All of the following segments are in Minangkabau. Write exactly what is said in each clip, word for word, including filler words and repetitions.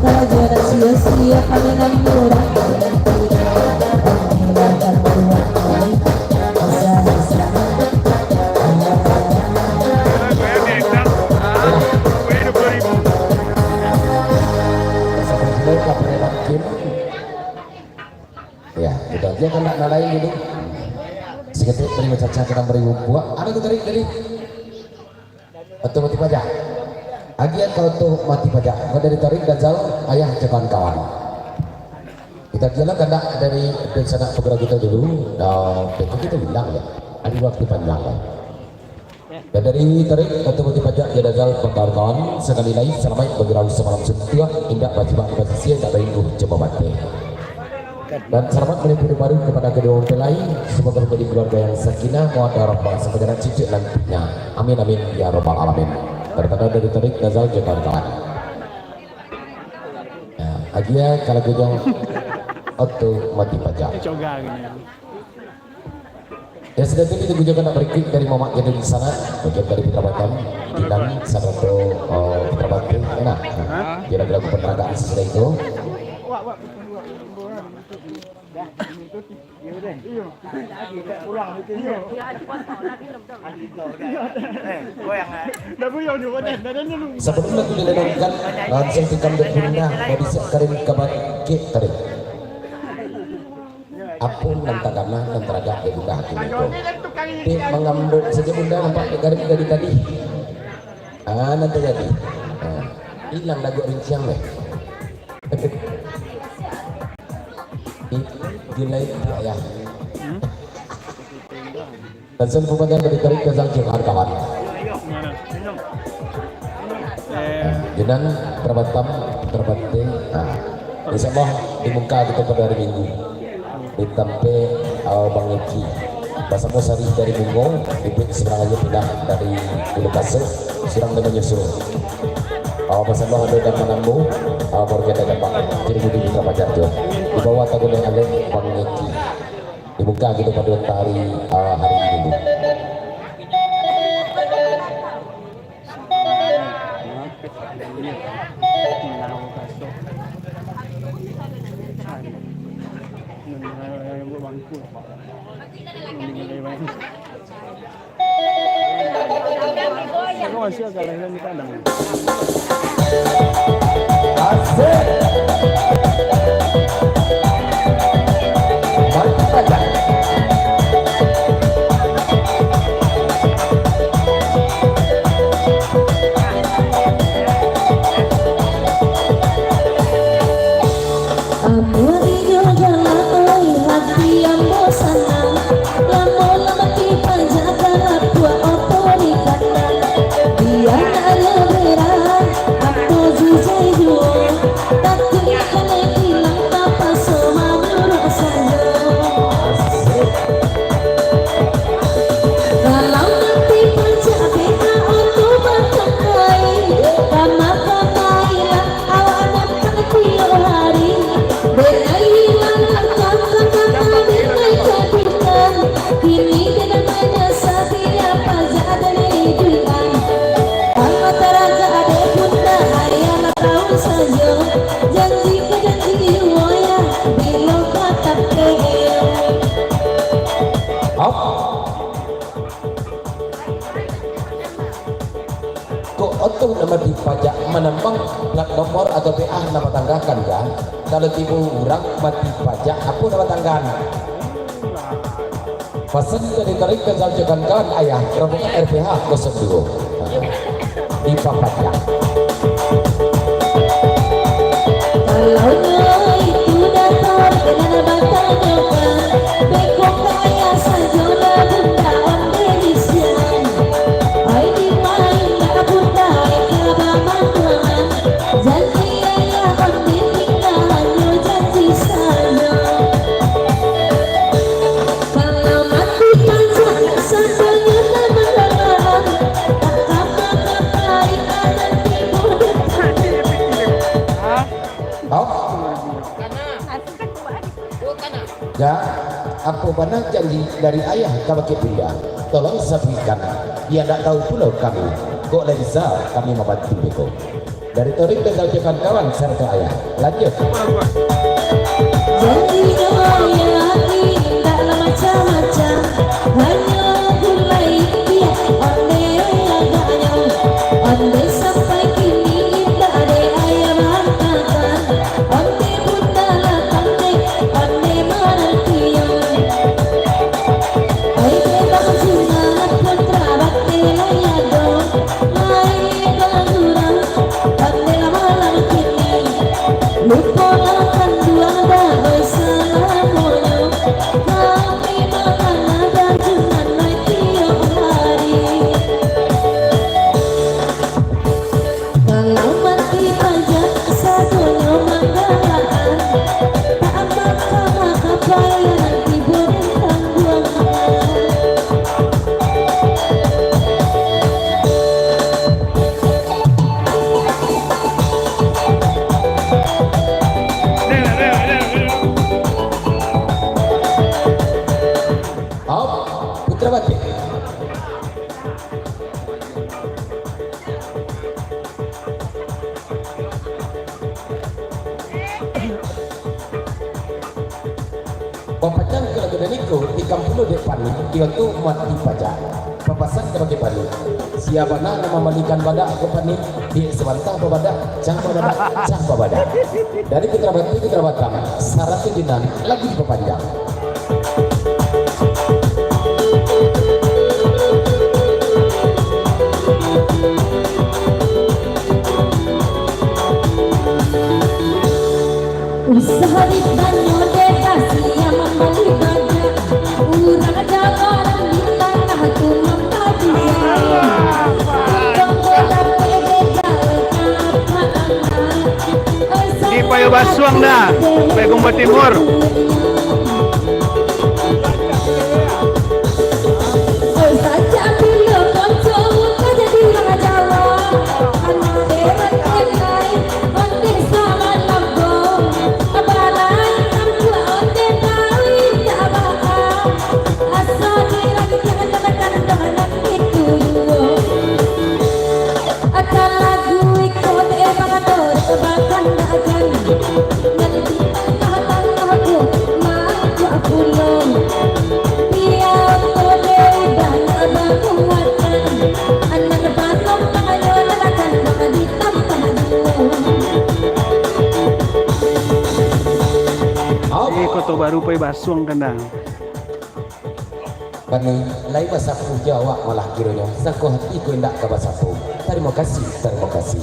Saja dah sia-sia kami nan murah. Ya, itu aja kan nak nalai gitu. Seketik terima caca kena beri buah. Ada tu tadi, tadi. Oto mati pajak. Agiah ka Oto mati pajak. Kau dari Tarik Dajal, ayah jo kawan-kawan. Kita kira kandak dari, dari sanak pagara kita dulu. Dah, itu kita bilang ya. Ada waktu panjang lah. Dan dari Tarik Oto mati pajak, ya Dajal, kawan-kawan. Sekali lagi, selamat bagi rau samalam suntuak. Indak bajibak basisia, indak baingguh cuma bateh. Dan selamat menempuh hidup baru kepada kedua mempelai. Semoga menjadi keluarga yang sakinah, mawaddah warahmah, sepanjang cucu nantinya. Amin, amin, ya rabbal alamin. Tertanda dari Tarik Dajal jo kawan-kawan. Ya, agiah kalau gujang Oto mati pajak. Ini cogang ini. Ya, sudah tu kita gujang nak berikut dari mamak jadi di sana. Bagian dari Putra Batam, Gilang, sarato, eh, Putra Batam. Enak. Kira-kira penerangan sesudah itu. Sebelum lagu dilantunkan, langsung tikam dek bunda, mau bisa karim kabar kek tadi. Apo nan takana, nan taragak dek bunda hati ko. Dek mangambek sajo bunda nampak dek karim dari tadi. Ah, nan tajadi. Ah, ilang lagu rinciang deh. Ih, gila itu, ayah. Langsung pemandangan dari Tarik Dajal jo kawan-kawan. Gimana? Eh. Gilang, Putra Batam, Putra Batam. Nah, insya Allah di muka kita pada hari Minggu. Di tampek, uh, Bang Eki. Basamo Sarih dari Bungo, Ipik seberang aja pindah dari Bulu Kasih, surang dan menyusul. Uh, basamo ada dan menambu, uh, baru kita dapat. Jadi, di Putra Batam tu. Di bawah tagu dan alih Bang Eki. Dibuka gitu pada hari, ah, hari Minggu. Asik. Mantap, mantap. Ambo inyo galak, oi, hati ambo sanang. Lamo lah mati pajak, galak puak oto di kandang. Bia nak ayo berang, ambo jijai juo. Takuik kanai kilang, tapaso manuruik sajo. Kalau mati pajak, beko oto batakai. Kama-kamai lah. Awak nan tiok hari, denai hilang harta, kakana denai kaduitan. Kini denai manyasa, bia pajak denai duitan. Kalau taragak dek bunda, ayah lah tahu sajo. Janji ka janji juo, yo, bilo ka tapek. Up. Kok oto nan mati pajak manambang plat nomor atau P A nan batanggakan, kan? Kalau tibo urang mati pajak, apo nan batanggakan? Pasan dari Tarik Dajal jo kawan-kawan, ayah, rombongan R P H kosong duo. Dipapajak. Kalau nyo itu dato, nan batanyokan, beko ka ayah sajo lah bunda ondeh di sinan. Ai dimain lah bunda, ai ka bamantuangan. Janji ayah ondeh tingga hanyo janji sajo. Kalau mati pajak, sadonyo nan mandangakan, tak kama-kamai anak tibo depan. Hah? Hah? Ya, apo bana janji dari ayah kabake bunda? Tolong sabuikan. Bia ndak tahu pulo kami. Kok lai bisa kami mambantu beko? Dari Torik dan kawan-kawan serta ayah. Lanjut. Jadi ayah indak lah macam-macam, hanyo gulai piah onde agaknyo. Onde sampai kini indak ado ayah mangkakan. Onde bunda lah pandai, onde manantian. Ai, bang Junan pun tabateh lai ado, lai bagurau, pandai lah malam kini. Lupo lah kanduang dagoi salamonyo, kami manganah bang Junan lai tiok hari. Kalau mati pajak sadonyo manggalaan, tak maka-maka payah tibo di tangguangan. Aop, Putra Batik. Bapajan ka lagu nan iko, di kampulo dek Pani, iyo tu mati pajak. Bapasan kabake Pani, sia bana nan mambalikan badak ko Pani, dek sabanta babadak, cah babadak, cah babadak. Dari Putra Batik, Putra Batam, saratuih Junan, lagu dipapanjang. Usah ditanyo dek sia mambali badak, urang Jawa nan di tangah tu mampadiak. Untuang ko dapek dek gawe ka apak anak. Di Payo Basuang dah, Payo Gumbo Timur. Asa lagu iko dek bang Torik bakandakan, nan di tangah-tangah ko makuak pulo. Bia ko dek banyak banguatan, anak bano pangayonan akan bang di tampah juo. Di Koto Baru Payo Basuang kandang. Kami lai basapu jo awak malah kironyo, sangko hati ko indak ka basapu. Tarimo kasih, tarimo kasih.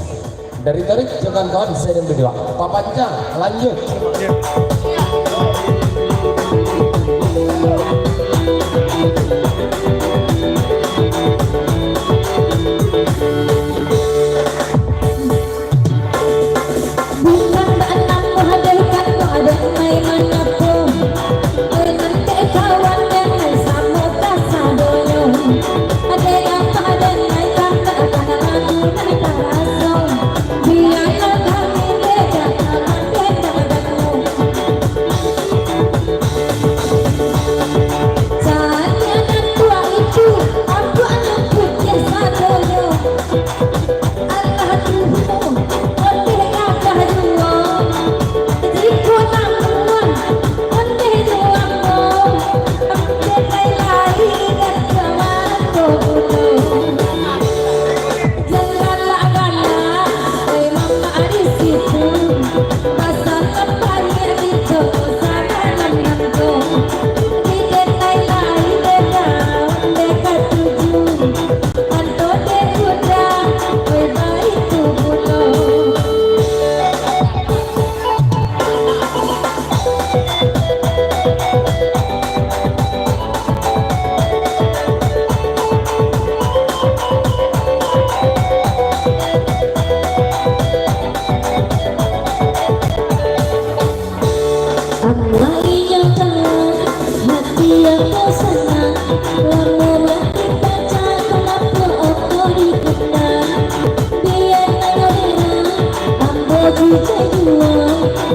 Dari Torik jo kawan-kawan, saya dan berdua. Papanjang, lanjut. Bukan bak namuah deh, kan kok ado main manapo. Oi, nanti kawan deh, main samo kasadonyo. Ade apa ade main kantak, kana lagu nan taraso. Biarlah kami beda, kami beda. Tanya nan tua itu, apa nan putiah sadonyo. Alah tuho, ondeh gagah juo. Jiko namuah, ondeh juo ambo. Ondeh lai-lai dan kawan ko bunuh. Janganlah galak, oi mamak di situ. Pasal kambali di Jawa Sabanan nangko. Di detai lai deka, deka tuju. Anto dek kuda, oi baitu pulo. Amuah inyo kalah, hati ambo sanang. Lamo mati pacah, kalapo oto di kandang. Bia nan rela, ambo jijai juo.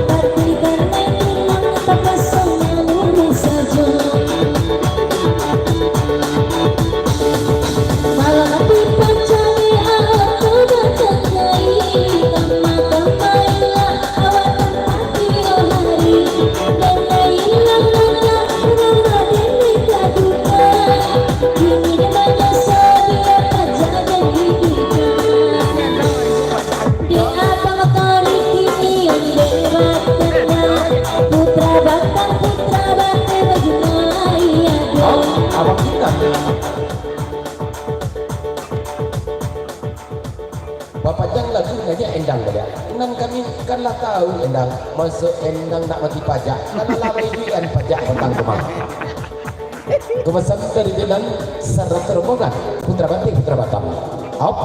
Tapi karano tulang tapaso manuruik sajo. Malah dipacahi oto bajagai. Aja endang baliak. Nan kami kan lah tahu endang, maksud endang nak mati pajak. Kan lah bagian pajak batang rumah. Kemesan dari Dinan serta rombongan, Putra Batik, Putra Batam. Op,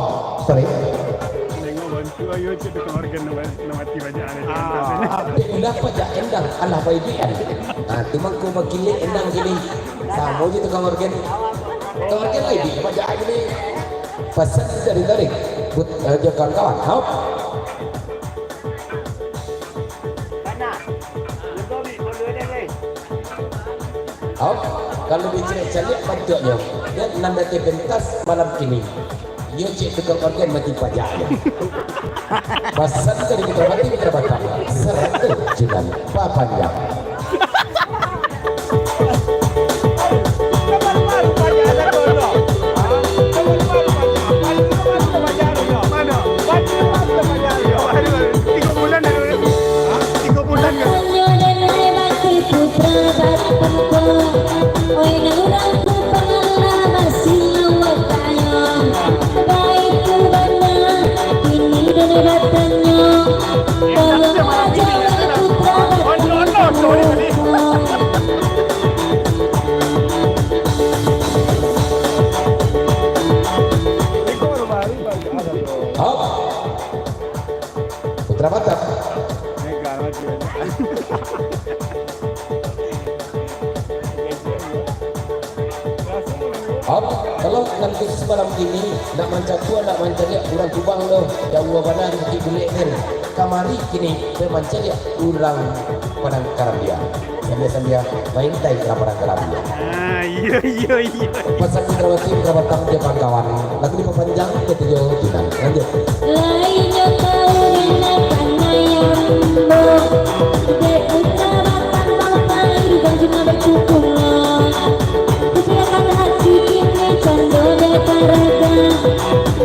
sorry. Tengok bantu ayo cek tukang organ nak, nak mati pajak ni. Ah, dek ulah pajak endang, alah bagian. Ah, tu mangko bakilik endang kini. Samo je tukang organ. Tukang organ lagi pajak kini. Pesan dari Tarik, Put-, eh, jo kawan-kawan. Op. Op, kalau dicaliak-caliak bantuaknyo, dan nan datang pentas malam kini, iyo cek tukang organ mati pajak. Pesan dari Putra Batik, Putra Batam, sarato Junan Papanjang. Tigo bulan dah. Hah? Tigo bulan dah. Oi, nan urang Kupang lah basilau batayo, baitu bana, kini den batanyo, tolong ajo Putra Batam. Hah? Putra Batam. Om, kalau nan khusus malam kini, nak mancatuah, nak mancaliak urang Kubang tu, jauah bana di Bukik Bulek tu. Kamari kini, pai mancaliak urang Padang Karambia. Sambia-sambia maintai urang Padang Karambia. Ah, iyo, iyo, iyo. Pesan Putra Batam, Putra Batam jo kawan-kawan. Lagu dipapanjang, katigo Junan. Lanjut. Lainyo tahu nan kanai ambo, dek Putra Batam bang pair bang cuma bacukup lo. Kupiakan hati kini cando dek karaga,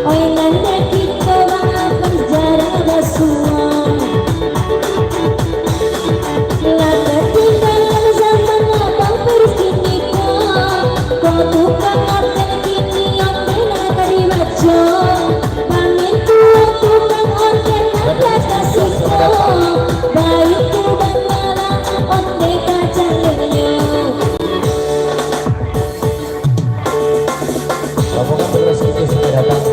oi nan dek kito bang akan sejarah basuo. Lah tatinggalan zaman abang Paris kini ko, ko tukang hotel kini ondeh nan ka dibaco. Pamintuan tukang ondeh nan ka kasiko, baitu bana lah ondeh ka calenyo. Rombongan terus kini sudah datang.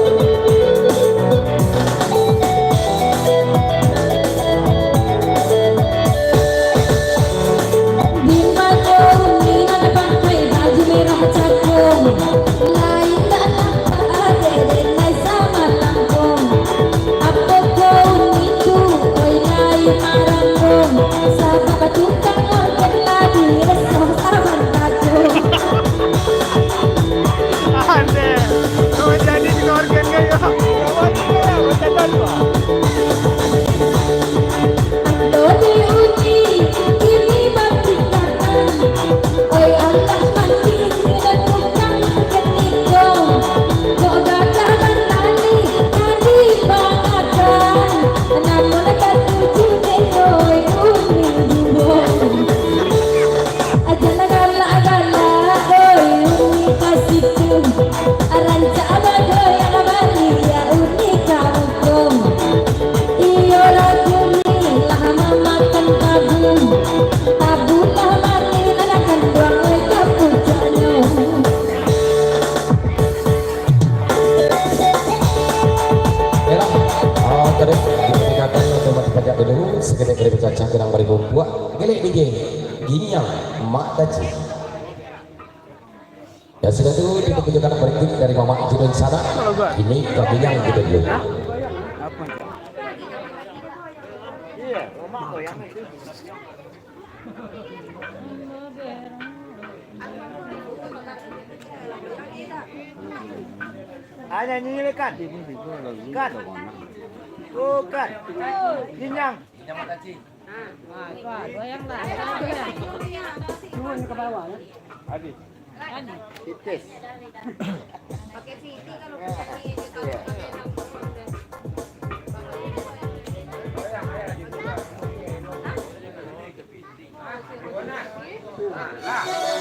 Di mano uni nan pakai baju merah cakung, lain dak nampak ade den lai sama kampung. Apo ko uni tu, oi lai marambung, sabab tukang organ lah diresoh saban baju. Aneh. Kau jadi tukang organ kayo. Ando diuji, kini batingkatan. Oi Allah mati, nan tukang organ niko. Kok gagah batali, tadi bangakan. Namun katuju dek oi uni duro. Aja nan galak-galak, oi uni pasitu. Rancak bagoyang baliak uni ka muko. Iyo lagu ni lah mamakan tabu. Tabu lah mati nan kanduang oi ka pucaknyo. Yalah, ah, tadi kita tinggalkan untuk mati pajak dulu. Sekedar dari pecah-pecah kenang baribu buah. Gelek D J, Ginyang Mak Taji. Ya sudah tu, kita tunjukkan berikut dari Mamak Judon sana. Ini kakinya yang kita dulu. Ah, nyanyi le, Kan. Kan. Oh, Kan. Ginyang. Ginyang Mak Taji. Ah, tu, ah, goyang lah. Turun ke bawah, ya. Habis. Titis.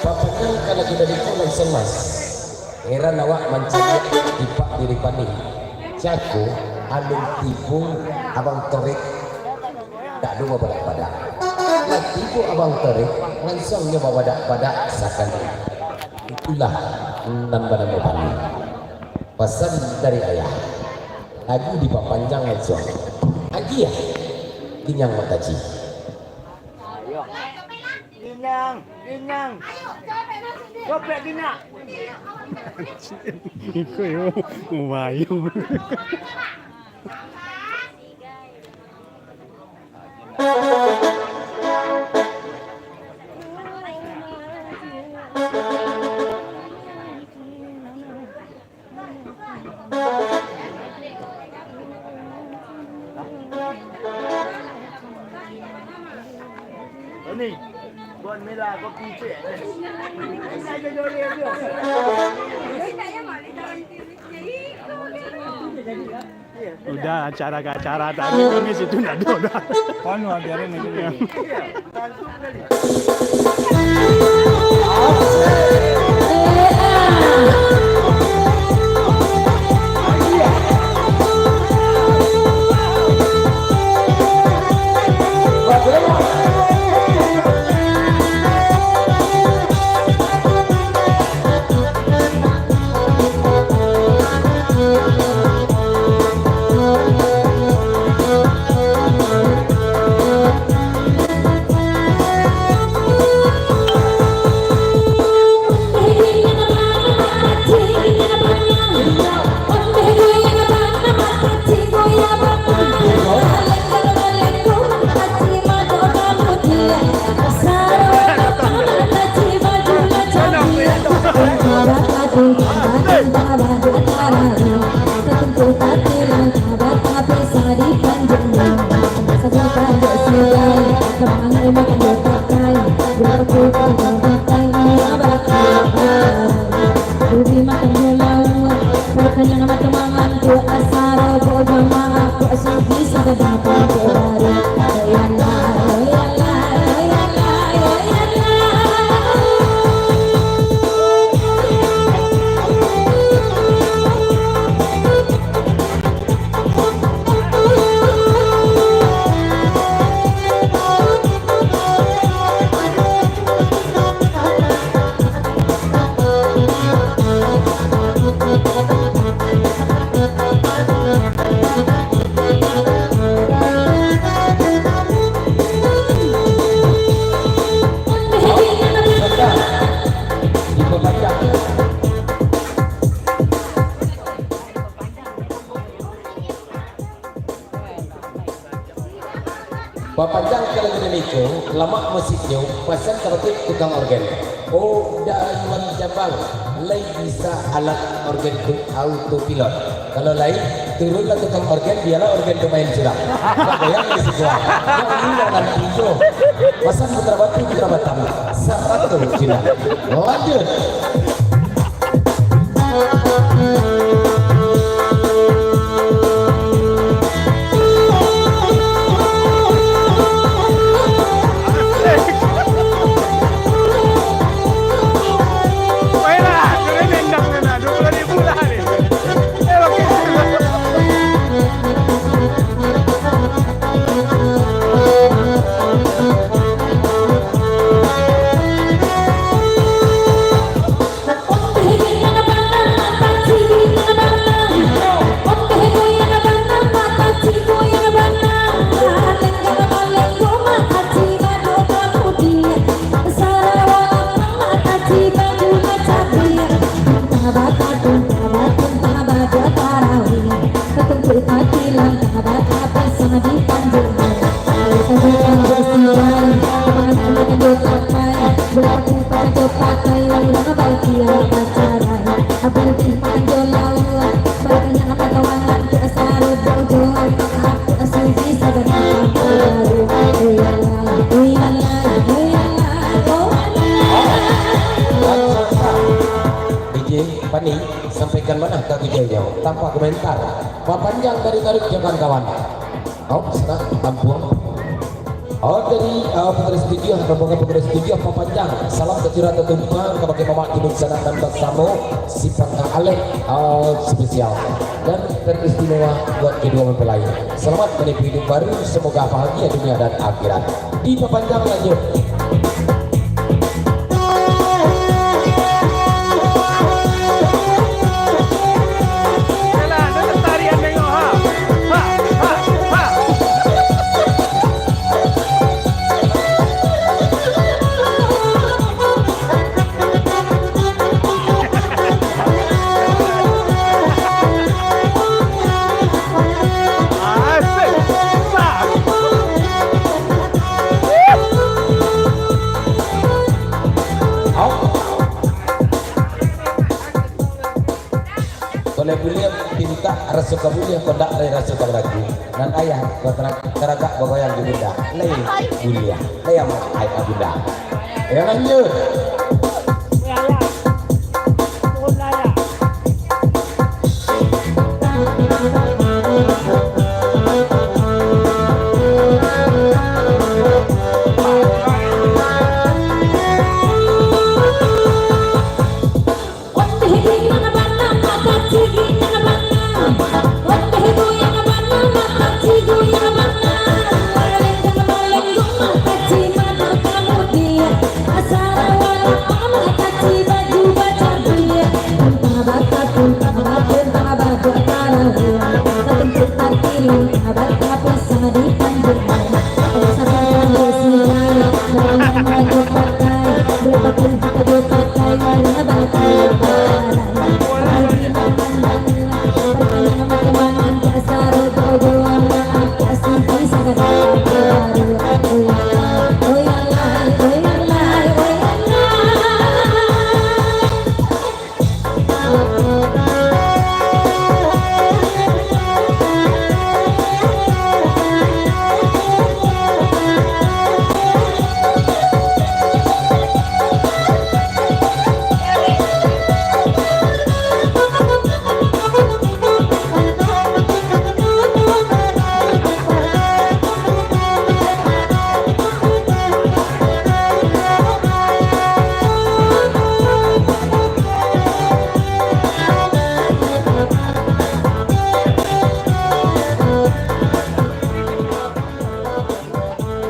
Bapaknya kalau kita di Mas. Heran awak mancari tipak diri panih. Jago. Alun tibo Abang Torik, dak ado babadak-badak. Lah tibo Abang Torik, langsuang nyo babadak-badak sakali. Itulah nan banamo Bali. Pasan dari ayah. Lagu dipapanjang langsuang. Agiah, Ginyang Mataji. Ginang, Ginang. Copek Ginang. Iko yo, mayo. Ni, buat merah kopi cek. Udah, acara ke acara, tapi ini situ ndak ada dah. Kono biarin aja. Bapanjang ka lagu nan iko, lamak musiknyo, pasan ka batuak tukang organ. Oh, dari Wali Jambang, lai bisa alat organ tu autopilot. Kalau lai, turunlah tukang organ, bialah organ tu main surang. Dak goyang di siko. Dak ini dak nanti jo. Pasan Putra Batu, Putra Batam. Sarato Cina. Lanjut. D J Pani, sampaikan manah ka D J-nyo, tanpa komentar. Bapanjang dari Garut, kawan-kawan. Au, sudah, tampuang. Oh, jadi, ah, Putri Studio, rombongan Putri Studio, papanjang salam tercurah tertumpang kabake mamak kibun sanak nan basamo, si Pangka Alek, ah, spesial. Dan teristimewa buat kedua mempelai. Selamat menempuh hidup baru, semoga bahagia dunia dan akhirat. Dipapanjang lanjut. Boleh buliah pintak raso ka buliah, kok ndak lai raso ka balaku. Nan ayah, kok tara-, taragak bagoyang di bunda. Lai buliah, lai amuah ai ka bunda. Yo, lanjut.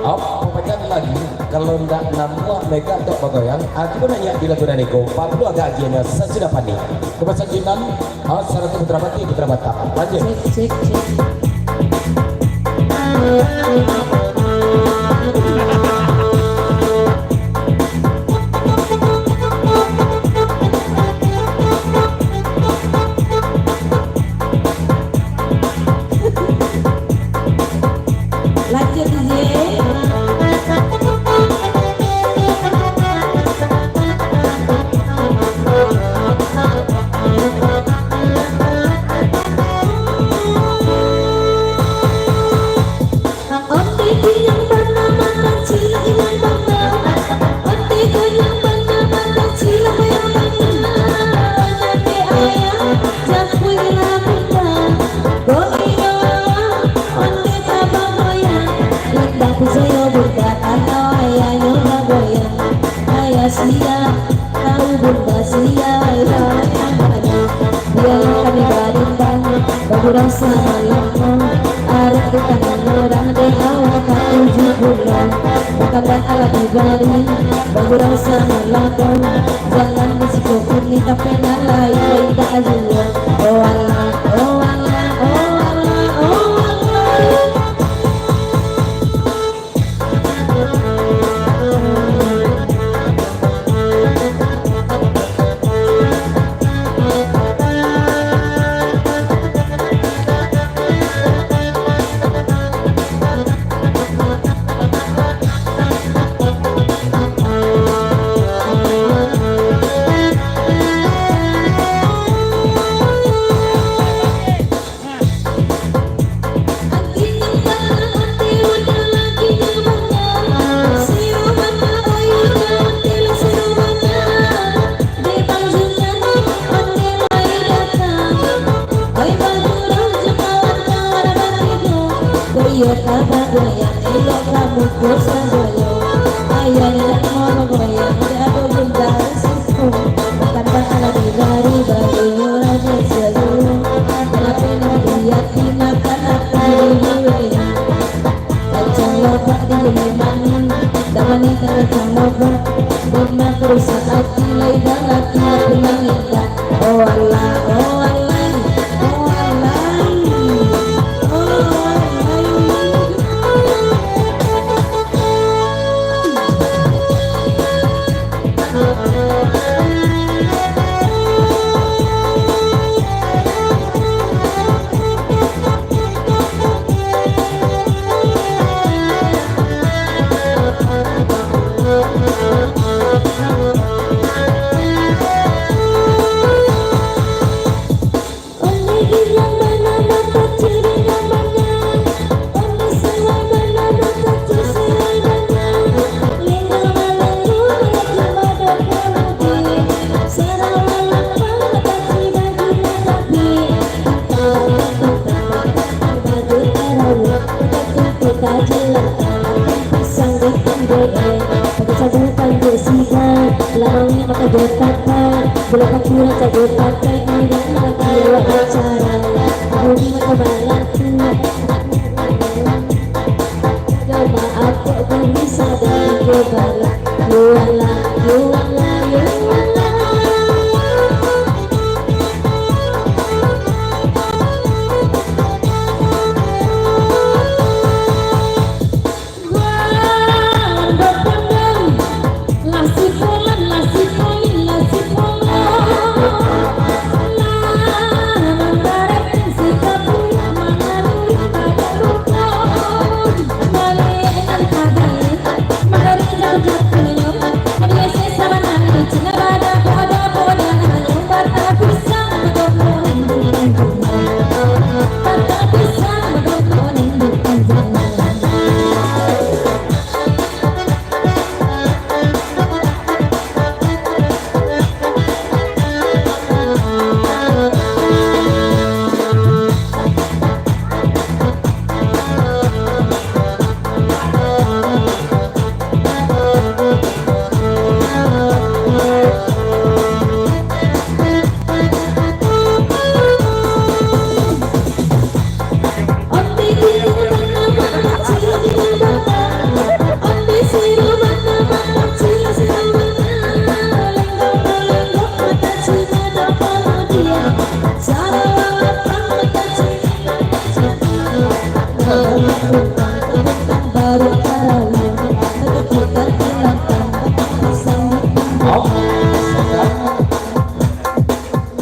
Apo pajan lagi, kalau ndak namuah mega tok bagoyang, aku nanya bila tu dari ko, Pablo agak agiannya sasudah panik. Kepasan Jinan, ah, sarato Putra Bati, Putra Batak. Lanjut. Cek, cek, cek. Lanjut, D J. Onde tu yang bernama Tancil yang bernama, onde tu yang bernama Tancil yang bernama, nanti ayah japuik lah bunda. Oh iyo, onde tabang goyang, indak picayo bunda, kalau ayahnyo bagoyang, ayah siap. Tahu bunda sia, yo, yang bana. Biar kami barimbang, bagurau samo lamo. Arok di tangan urang dek awak ka tujuh bulan. Bukan dah alah dibari, bagurau samo lamo. Jangan di siko kini, tapi nan lain, lain tak ajuan. Oh alah, oh alah, oh alah, oh alah.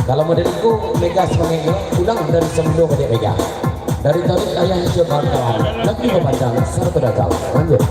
Kalau model ko, Mega semangat pulang dari sebelum banyak Mega. Dari tadi ayah coba kawan, lagi memandang satu datang. Lanjut.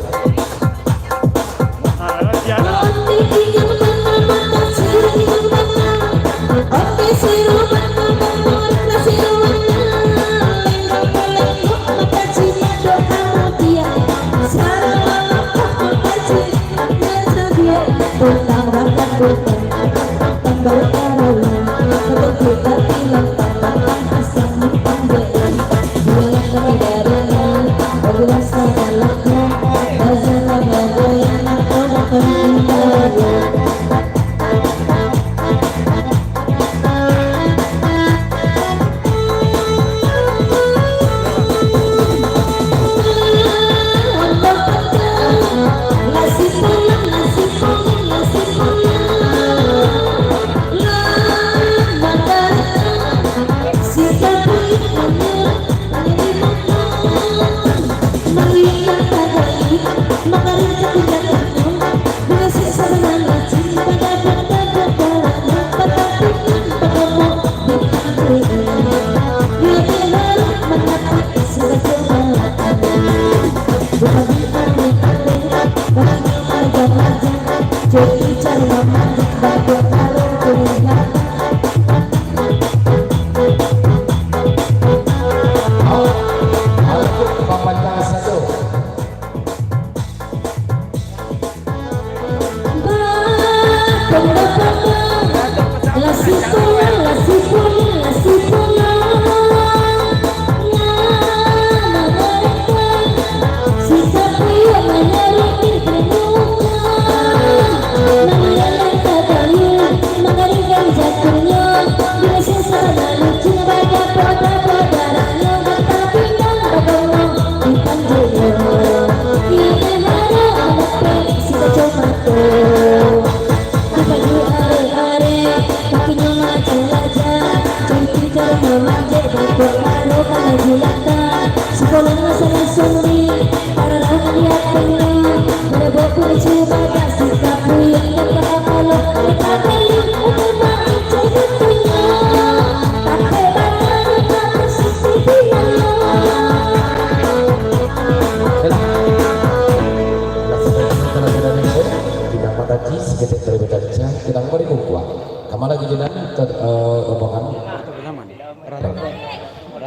Ketek dari Betaca, kita kembali buka. Kama lagi Jinan, ke, eh, rombongan.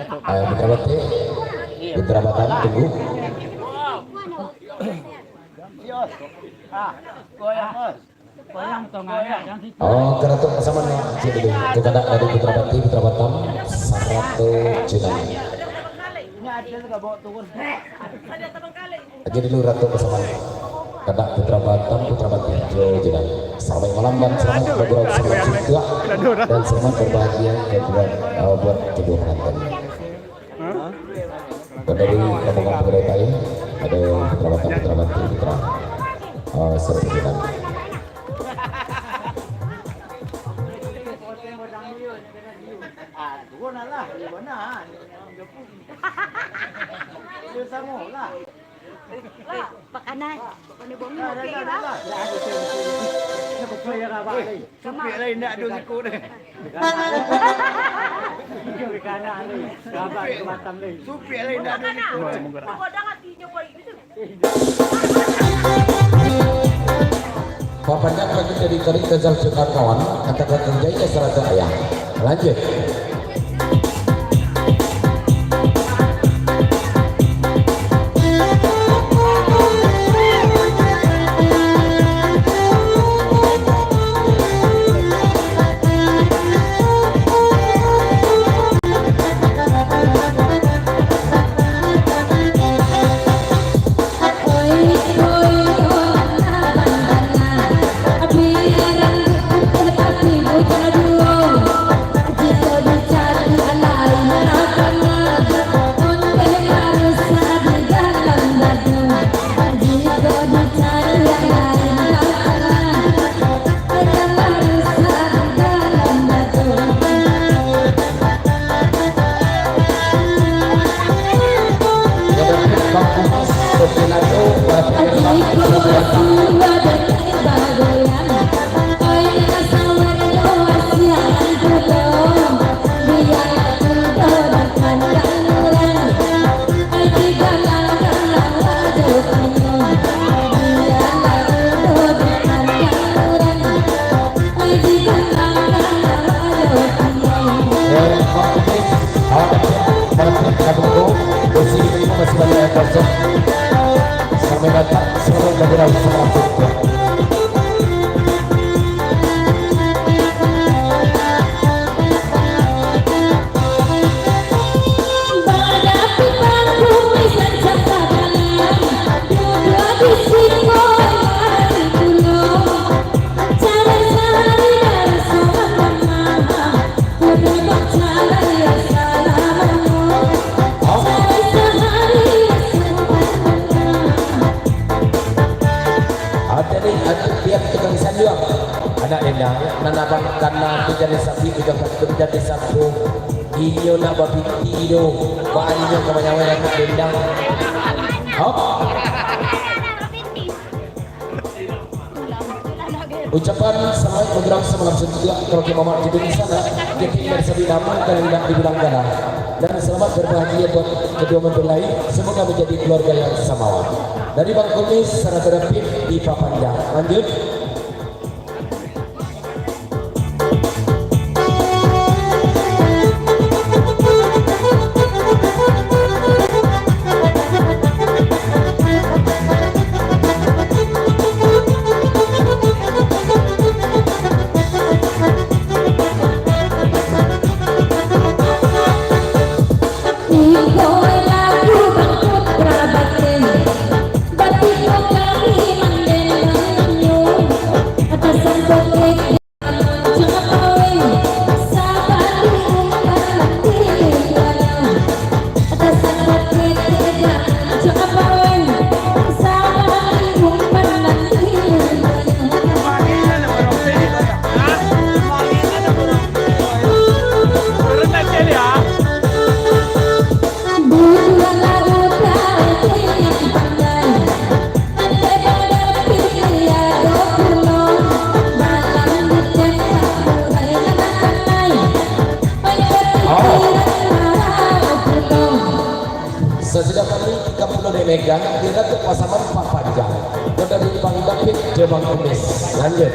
Eh, Putra Batik, Putra Batam, tunggu. Oh, karatok pasaman, cik dulu. Tu kadak dari Putra Batik, Putra Batam, sarato Jinan. Aja dulu Ratu bersama. Kadak Putra Batam, Putra Batik, jo Jinan. Selamat malam dan selamat bergerak, selamat juga. Dan selamat berbahagia ke buat, eh, buat kedua pengantin. Dan dari rombongan pengantin, ada Putra Batam, Putra Batik, Putra, eh, serta Jinan. Ah, turun lah. Dia samo lah. Lah, makanan. Bukan bongi, oke lah. Supik lain nak ada siku deh. Supik lain nak ada siku deh. Papanjang lagi dari Karik Gazal Cekar Kawan, katakan kerjanya serata ayah. Lanjut. Ado ni, ado tiap tukang sanduang. Anak dendang, nan abang kana tu jadi sapi, tu jadi sapi, jadi sapu. Inyo nak bapiti tu, baa inyo ka manyawai anak dendang. Hop. Ucapan selamat bergerak semalam setia, kalau ke Mamak Kidung sana, jadi dari sapi nama dan indak dibilang kalah. Dan selamat berbahagia buat kedua mempelai, semoga menjadi keluarga yang samawa. Dari Bang Kumis, Sarah Terapit di Papanjang. Lanjut. Sasudah kami tiga puluh dek Mega, di Ratu Pasaman Papanjang. Dari Bang David jo Bang Kumis. Lanjut.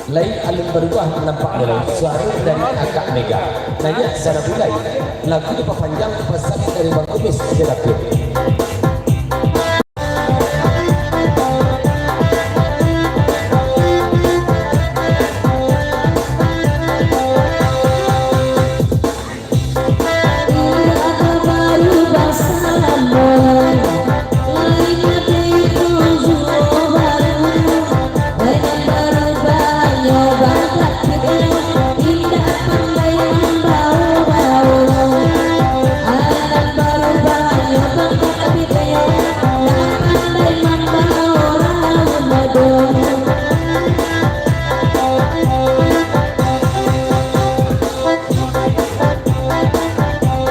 Lai alun barubah nampak nyo lai, suaro dari Akak Mega. Naiak Sarabulai, lagu dipapanjang, pasan dari Bang Kumis jo David.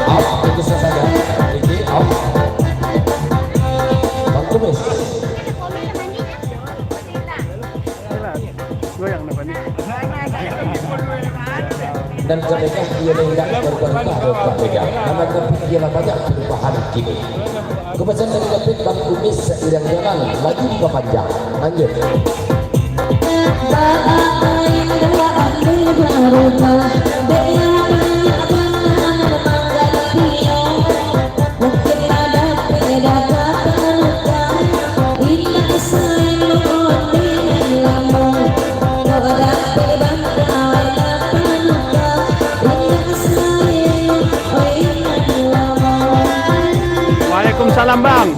Off, itu saja. Ini off. Bang Kumis. Goyang nampak ni. Dan Kak Mega, iyo lah indak barubah-rubah doh Kak Mega. Namo Covid iyo lah banyak parubahan kini. Kapasan dari David, Bang Kumis sairiang jalan, lagu dipapanjang. Lanjut. Waalaikumsalam, Bang.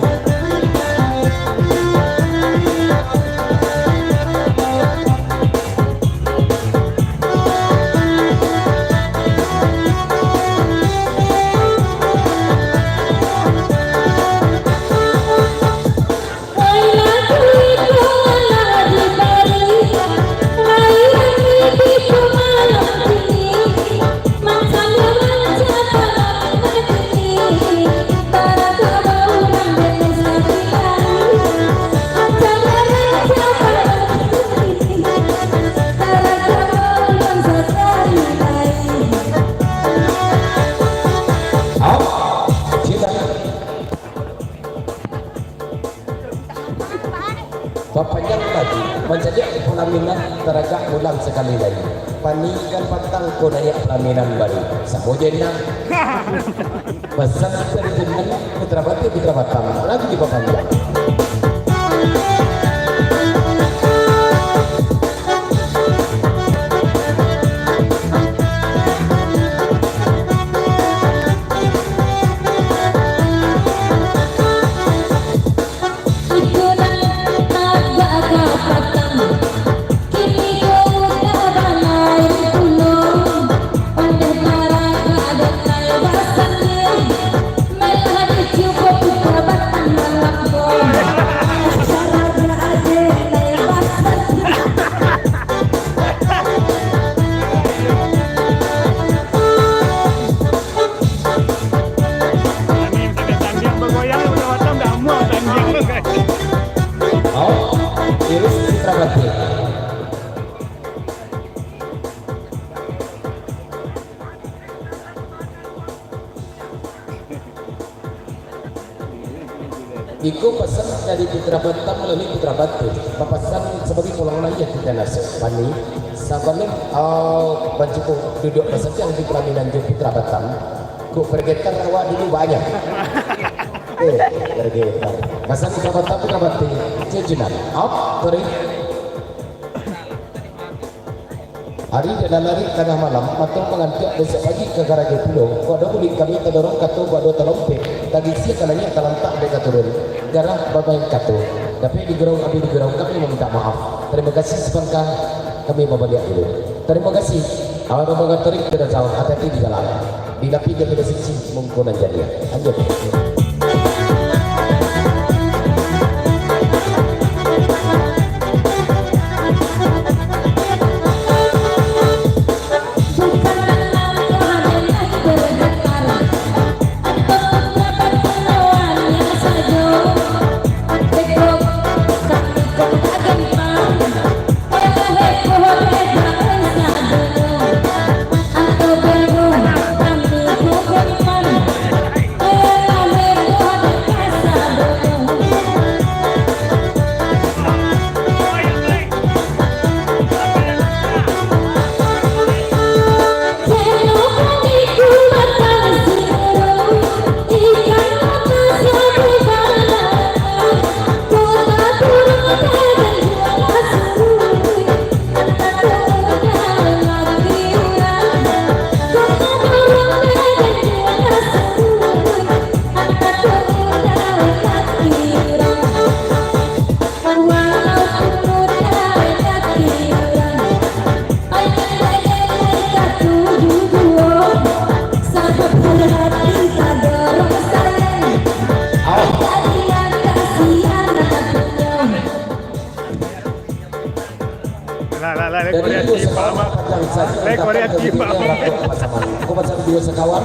Bapanjang lagi, mancaliak palaminan taragak ulang sakali lai. Panikan patang ko naiak palaminan baru. Samo je nan. Pasan dari Jenan, Putra Batu, Putra Batam, lagu dipapanjang. Iko pasan dari Putra Batam malalui Putra Batu. Bapasan sabagai pulang layia kita nasuak pani. Sabalun, ah, bancuko duduak basantiang di palaminan jo Putra Batam, kok bergetar awak dulu banyak. Eh, bergetar. Pasan Putra Batam, Putra Batu. Jejunan. Up, tarik. Ari dalam ari tangah malam, mato mangantiak besok pagi ka garajo pulo. Kok ado bulik kami tadorong kato, kok ado talompek, tagisia kananyo talantak dek katurun. Garah bamain kato. Dapek digurau, abih digurau, kami mamintak maaf. Tarimo kasih sapangka, kami babaliak dulu. Tarimo kasih. Awak babangga tarik tidak jauh, hati-hati di jalan. Dilapi daripada sisi mungko nan janiah. Lanjut. Lah, lah, lah, lah, Korea Team, Mak. Lah, Korea Team, Mak. Kau pasal dua sakawan,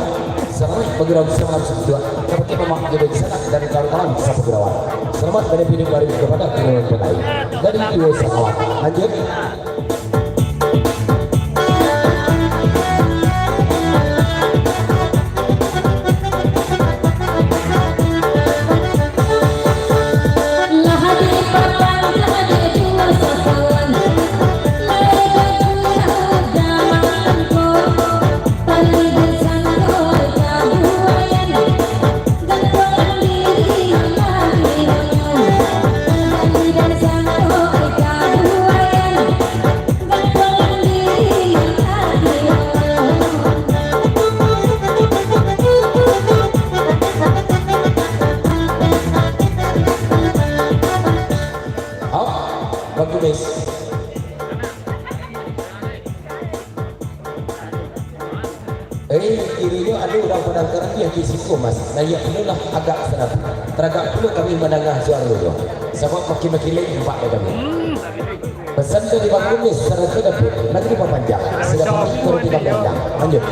selamat bergerak bersama harus berdoa. Kau pakai mamak jadi di sana dari kawan-kawan bisa bergerak. Selamat dari pintu baru kepada kawan-kawan lain. Dari dua sakawan. Lanjut. Hop, bagus. Eh, kironyo ado urang Padang Karambia di siko, Mas. Nah, iyo pulo lah agak sanapi. Taragak pulo kami mandanga suaro tu. Sabab makin-makin lai nampak dek kami. Pesan dari Bang Kumis, sarato Dapik, nanti dipapanjang. Sudah pamit, baru kita pandang. Lanjut.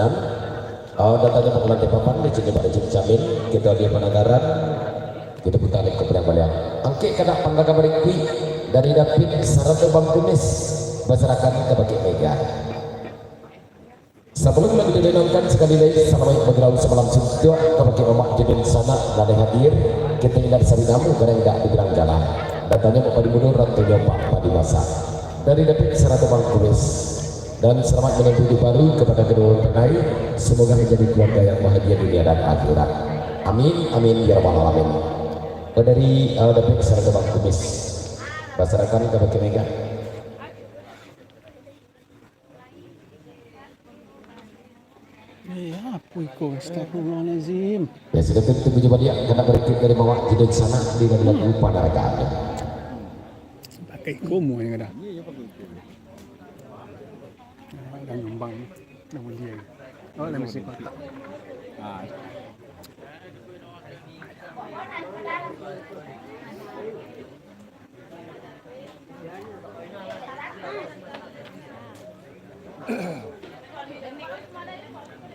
Dan, ah, datangnya pangganti papan di sini pada Cik Jamil, kita dia penanggaran, kita putar ke pedang baliang. Angkek kadak panggaga barikuik dari David sarato Bang Kumis, basarakan ka bakeh Mega. Sabalum lagi dilenongkan, sakali lai salamaik bagurau samalam suntuak ka bakeh mamak jo dunsanak nan hadir, kita indak sarinamo kadang indak dibilang jalan. Datangnyo Pak Padi Mudo, rantainyo Pak Padi Masak. Dari David sarato Bang Kumis. Dan salamaik manempuh iduik baru kapado kaduo mempelai, samoga manjadi kaluarga yang bahagia dunia dan akhirat. Amin, amin, ya rabbal alamin. Dari, eh, David sarato Bang Kumis. Basarakan ka bakeh Mega. Eh, apo iko? Astagfirullahalazim. Ya, sudah tentu puji baliak, karena berikut dari bawah, jadi sana di dalam lupa naraka. Pakai komo yang ada. Ah, dah ngambang, dah mulia. Oh, dah mesti patah. Ah.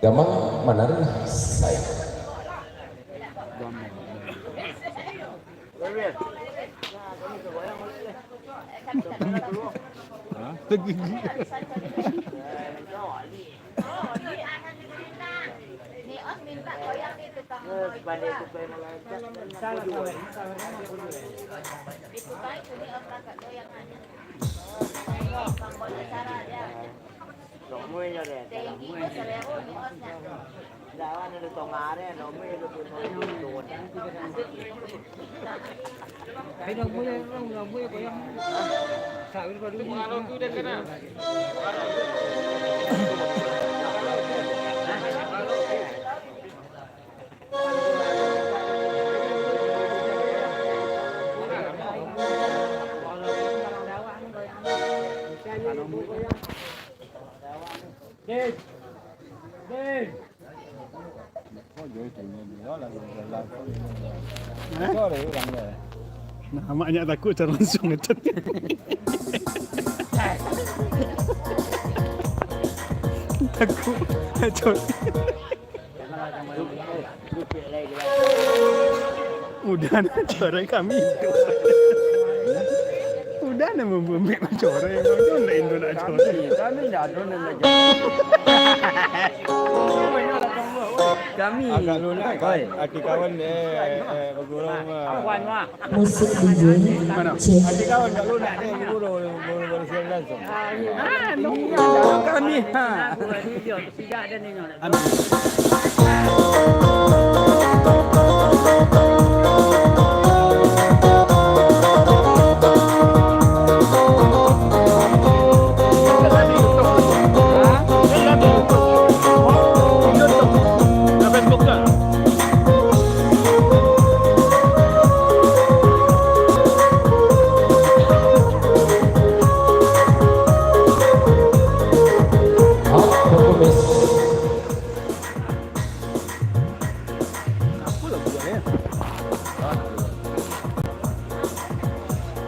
Gamang manari, sayang. Hah? Hah? Nah, mak nyak takut cara langsung ngechat. Takut, ngechat. Udah nak corek kami itu. Udah nak membumek nak corek. Udah nak Indo nak corek. Kami, kami nak ada nak. Kami. Agak lunak, oi. Aki kawan, eh, eh, bergurau mah. Musik D J. Mana? Cek. Aki kawan agak lunak, eh, bergurau, bergurau, bergurau siang langsung. Ah, kami, ha. Apo lagu ni?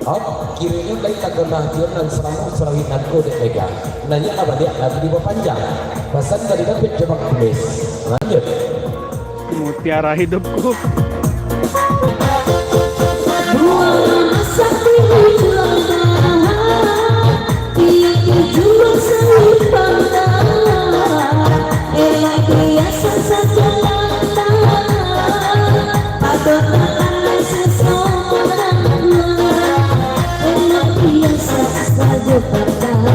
Ah, kironyo lai taganah Tion nan salamo sarawik nangko dek Mega. Nan nyo lah baliak lagu di bapanjang. Pasan dari David jo Bang Kumis. Lanjut. Mutiara hidupku. Buah sakti juang. Iyo tujuan salipang tangan, elok biaso sajalan tangan, padoh tangan sesorang, elok biaso sajo patang,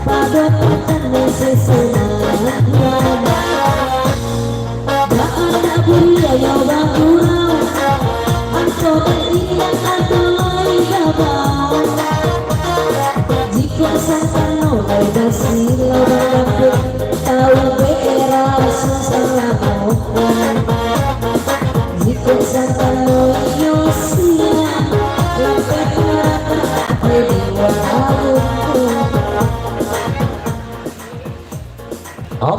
padoh tangan sesorang. Baa buliahnyo bagurau, angkau indak ado lai gabau. Jikok santano lai basilau balampek, tau beraso salamo. Jikok santano iyo siang, lampek urang barapai di warung. Hah?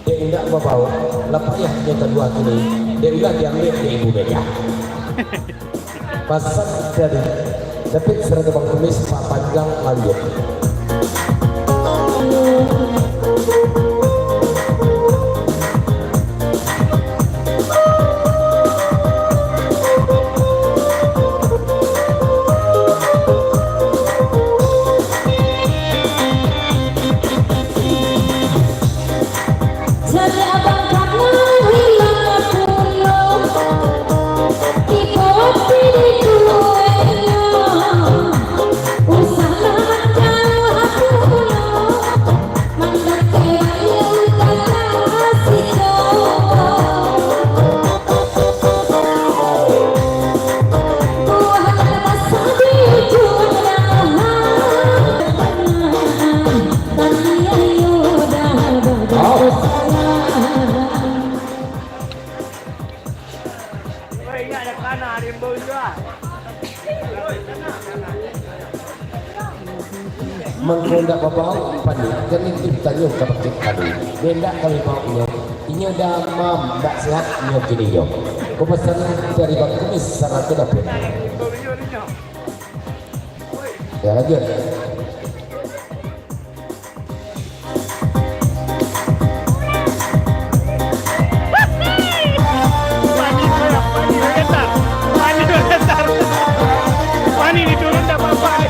Dek indak babaok, lah payah nyo kalua kini, dek ulah diambiak dek Ibu Mega. Pasan dari Tapi sarato Bang Kumis, papanjang maliek. Mangko ndak babaok Pani, jan itu ditanyo ka bakeh kami. Dek ndak kami baok inyo, inyo damam, ndak sehat inyo kini yo. Ko pasan dari Bang Kumis sarato dapek. Ya, lanjut. Pani, Pani, Pani, Pani, Pani diturun dah bapak ni.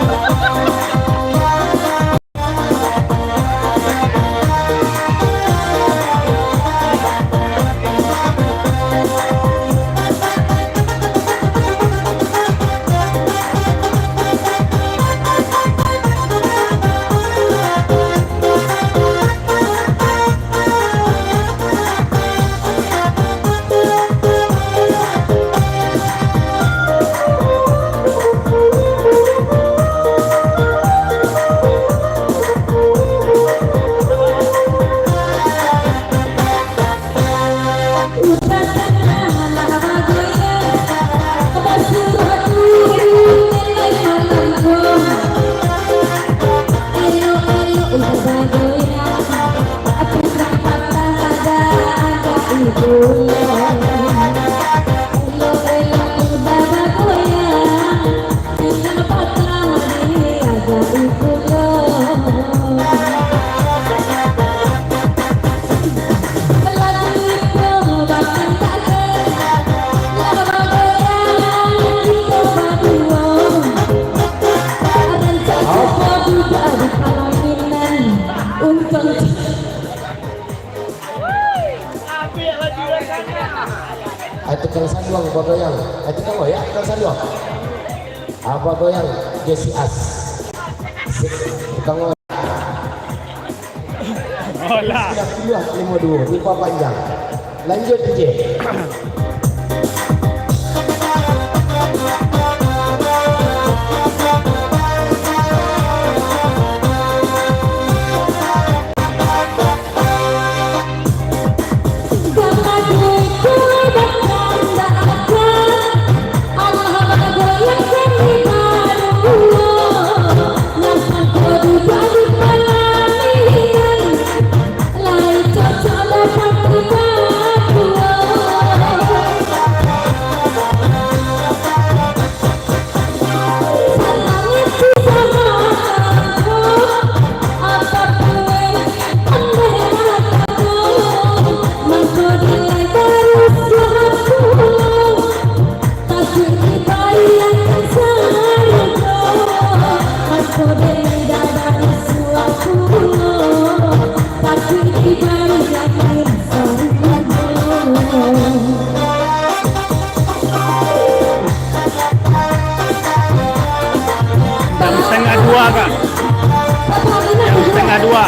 Ai tukang sanduang bagoyang. Ai tukang oyak, tukang sanduang. Apa goyang? Jesse As. Sip. Tukang oyak. Alah. Sudah puluah limo duo, rupa panjang. Lanjut, D J. Jam setengah dua, Kak. Jam setengah dua.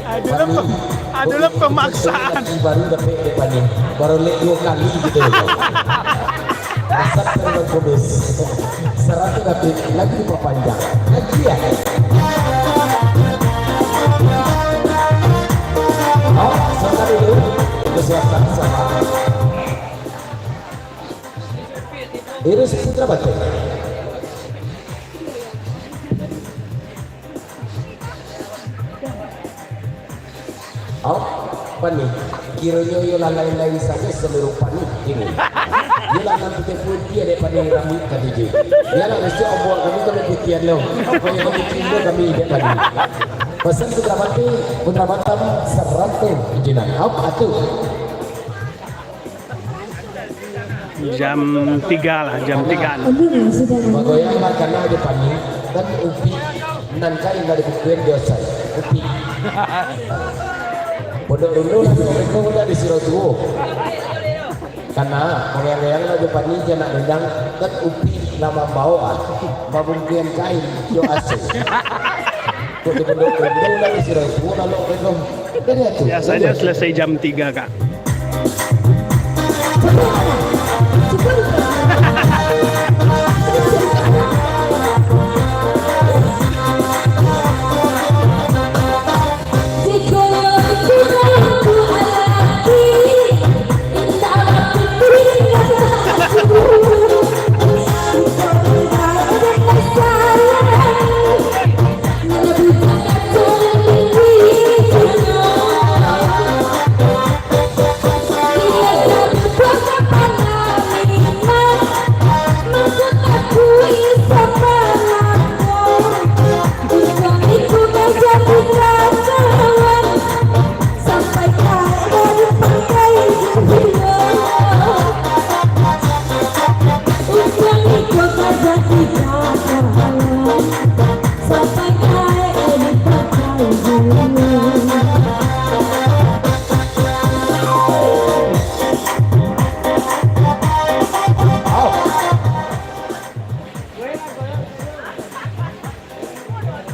Adalah, adalah pemaksaan. Lagi baru dapek depan ni, baru lek dua kali gitu ya. Dasar memang kumis. Sarato dapek, lagi dipapanjang. Lagi ya. Oh, sabar dulu. Persiapkan, sabar. Irus Putra Batai. Au, Pani, kironyo iyo lah lain-lain sajo samirup Pani kini. Iyo lah nan putiah-putiah dek Pani rambut ka tujuh. Iyo lah, bisuak ambo kami kami putiahan lo. Kami kami kindo kami dek Pani. Pasan Putra Batai, Putra Batam, Sarantau Jinan. Au, atu. Jam tiga lah, jam tiga. Bagoyang lah kana jo Pani, dan Upi, nan kain lah dibukuen di osai. Upi. Pondok Rundu lah, pondok Rundu lah di Siro Tuo. Kana, bagoyang-goyang lah jo Pani, jo anak dendang, dan Upi lah mambaok, ah, babungkuian kain, jo asai. Kok di Pondok Rundu lah di Siro Tuo, lalu kau. Biasanya selesai jam tiga, Kak.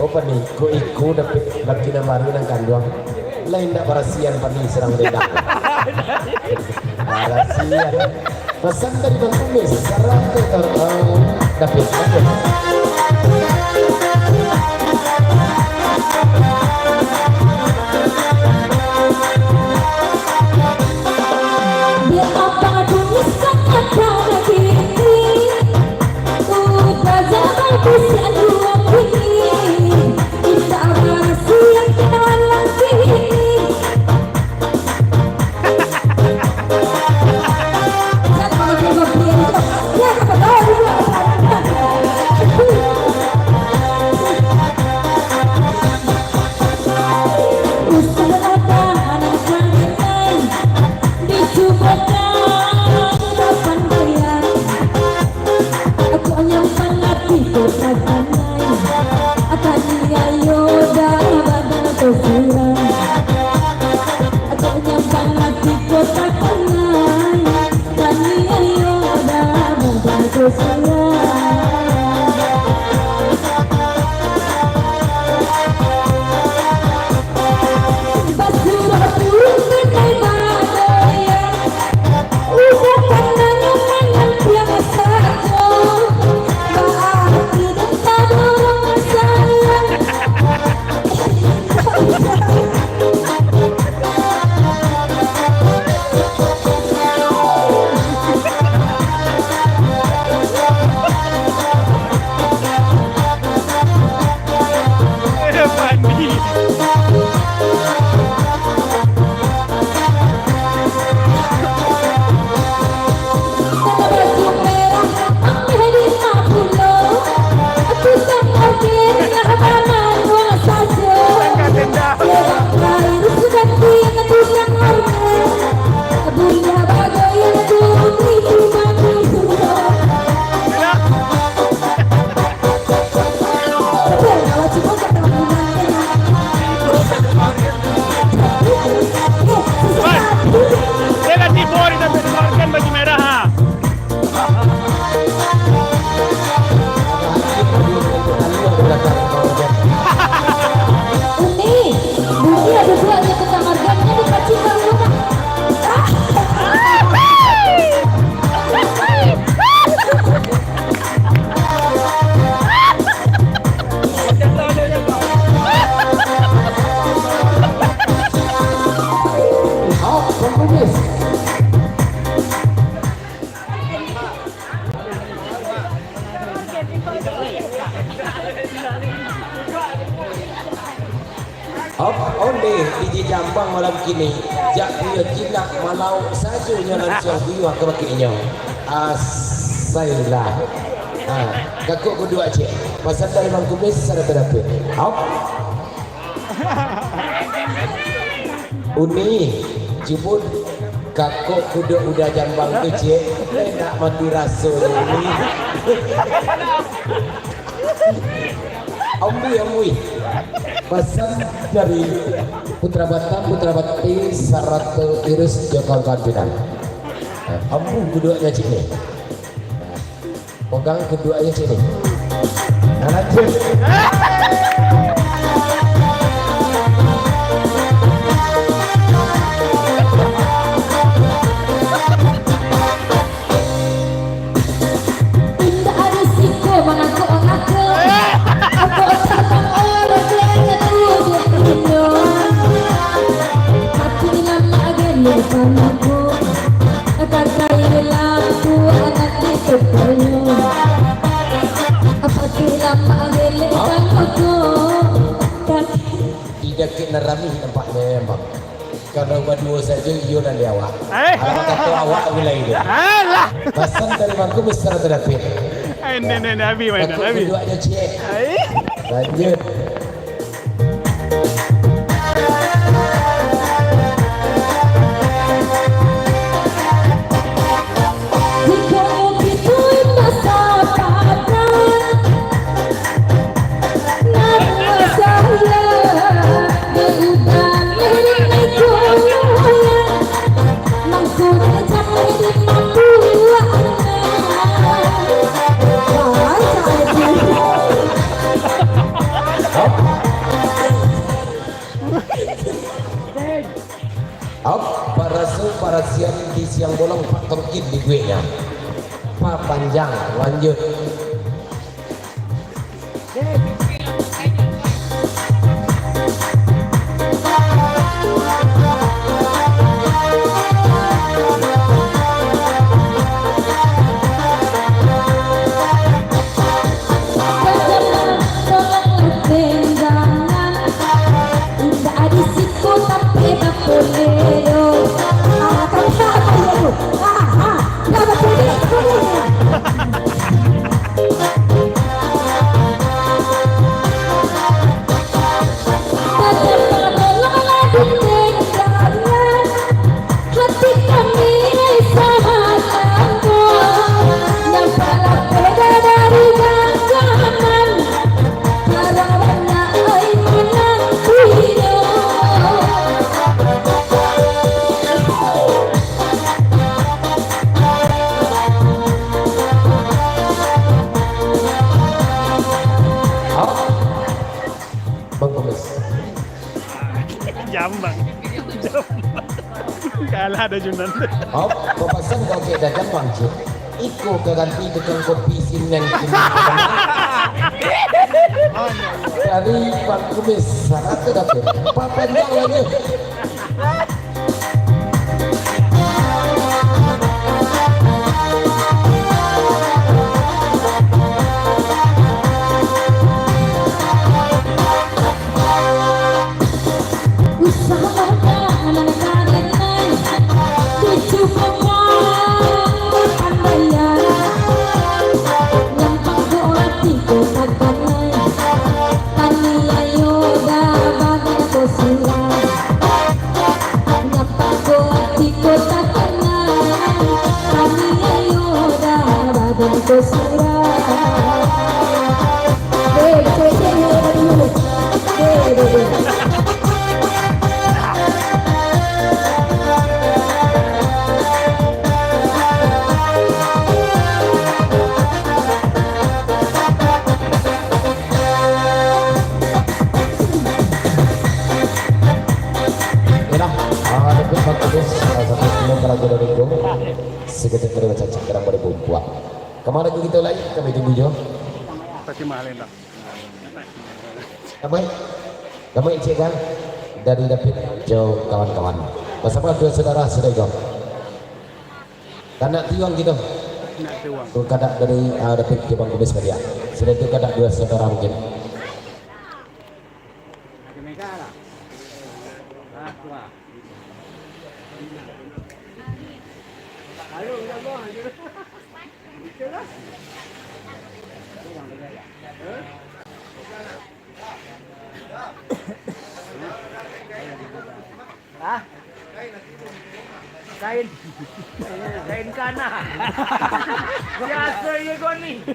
Oh, Pani, ko iko dapek laki nan baru nan kanduang. Lah indak barasian Pani sadang bedak. Barasian. Pesan dari Bang Kumis, sarang ke, eh, eh, dapek, dapek. Op, ondeh di Jambang malam kini, jak piyo jinak malauak sajo nyo lansuang buyuang ka bakeh inyo. Asailah. Ha, kakok kuduak ciek. Pasan dari Bang Kumis, sarato dapek. Op. Uni, cubo kakok kuduak uda Jambang tu ciek. Enak mati raso Uni. Ambui, ambui. Pasan dari Putra Batam, Putra Bati, sarato Irus jo kawan-kawan pinang. Ambui kuduaknyo ciek ni. Pogang kuduaknyo ciek ni. Nah, lanjut. Indak ado siko mangakok-ngakok. Kok tabang urang tu dunia. Tapi lamak gelo pamangko. Kakai lampu anak di tokonyo. Tapi lamak gelo pamangko. Di dakek nan rami nampaknyo, Bang. Kalau baduo sajo, iyo nan di awak. Eh. Alah, kato awak gulai tu. Alah. Pasan dari Bang Kumis sarato dapek. Eh, ni, ni, ni, abi main, kakok abi. Kuduaknyo ciek. Eh. Lanjut. Op, baraso barasian di siang bolong, Pak Tongkin di gueknyo. Papanjang, lanjut. Bang Kumis. Jambang. Jambang. Kalah ado Junan. Op, papasan kau kek dagang bangkit. Iko ka ganti tukang kopi sinan kini. Dari Bang Kumis, sarato dapek. Papanjang lanjut. Yalah, ah, dapek bagus, salah satu film karajo dari Indo. Sekitar kira macam cakram dari Bumpuak. Kamano lagi kito lai, kami tunggu jo. Fatimah Lenda. Damai. Damai, Encik Gal. Dari David jo kawan-kawan. Basamo duo saudara sudah iko. Kanak tiuang kito. Kanak tiuang. Tu kadak dari, ah, David jo Bang Kumis tadi, ah. Sudah tu kadak duo saudara mungkin. Makin mega lah. Hah? Kain. Kain kana. Biaso iyo ko ni.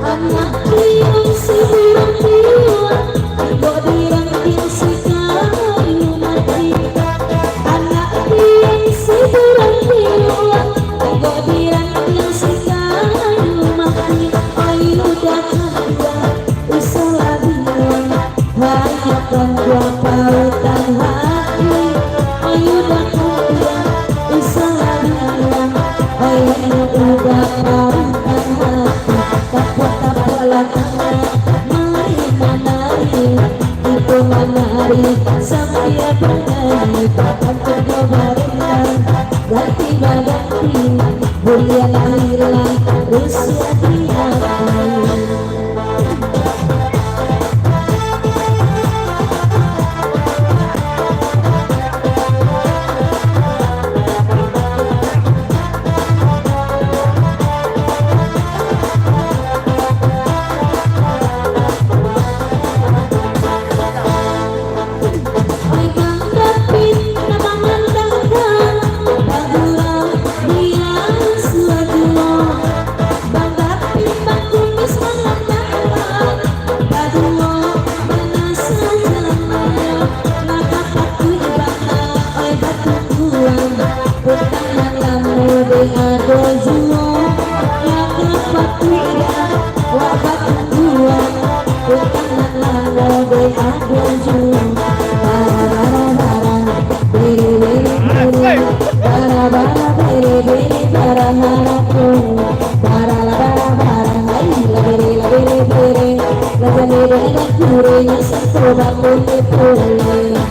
Anak pian si burung piuang, tinggo di rantiang si kayu mati. Anak pian si burung piuang, tinggo di rantiang si kayu mati. Ayu dakak dia, usah lah bilang. Hanyo panjang pautan hati, ayu dakak dia, usah lah bilang. Ayu udah pautan hati, tapuak-tapuak lah tangan, mari manari, kito manari sambia banyanyi, pakan kerjo barendang, ganti baganti, buliah lah hilang, rusuah di hati. Oi Bang David, nan mangandangkan, baduo di asuah juo. Bang David bakumis mangandangkan, baduo bana sajana. Lah ka patuik bana, oi batungguan. Utang nan lamo dek ado juo, lah ka patuik dah, wak batungguan. Utang nan lamo dek ado juo. Bara, bara, bara, bere, bere, bere. Bara, bara, bere, bere, bara harapan. Bara, bara, bara, ai, lah bere, lah bere, bere. Lah jaleh dek nan kurang, sato bapoleh-poleh.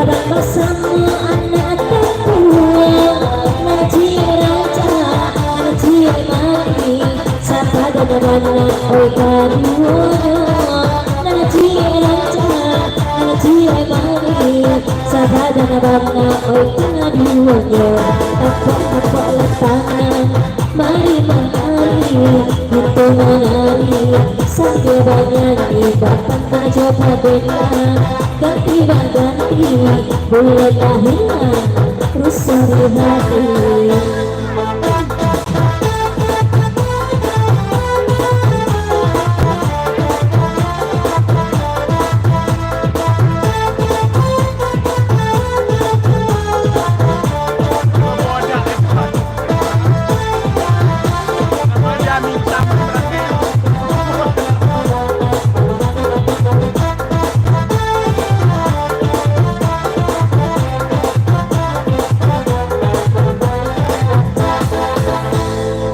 Sadang basamo anak tatua, najik rancak, najik manih, sapadan bana oi kaduonyo. Najik rancak, najik manih, sapadan bana oi kaduonyo. Tapak-tapak latangan, mari manari, kito manari, sambia banyanyi, bapak jo badendang. Ganti baganti, buliah tahilang, rusuah di hati.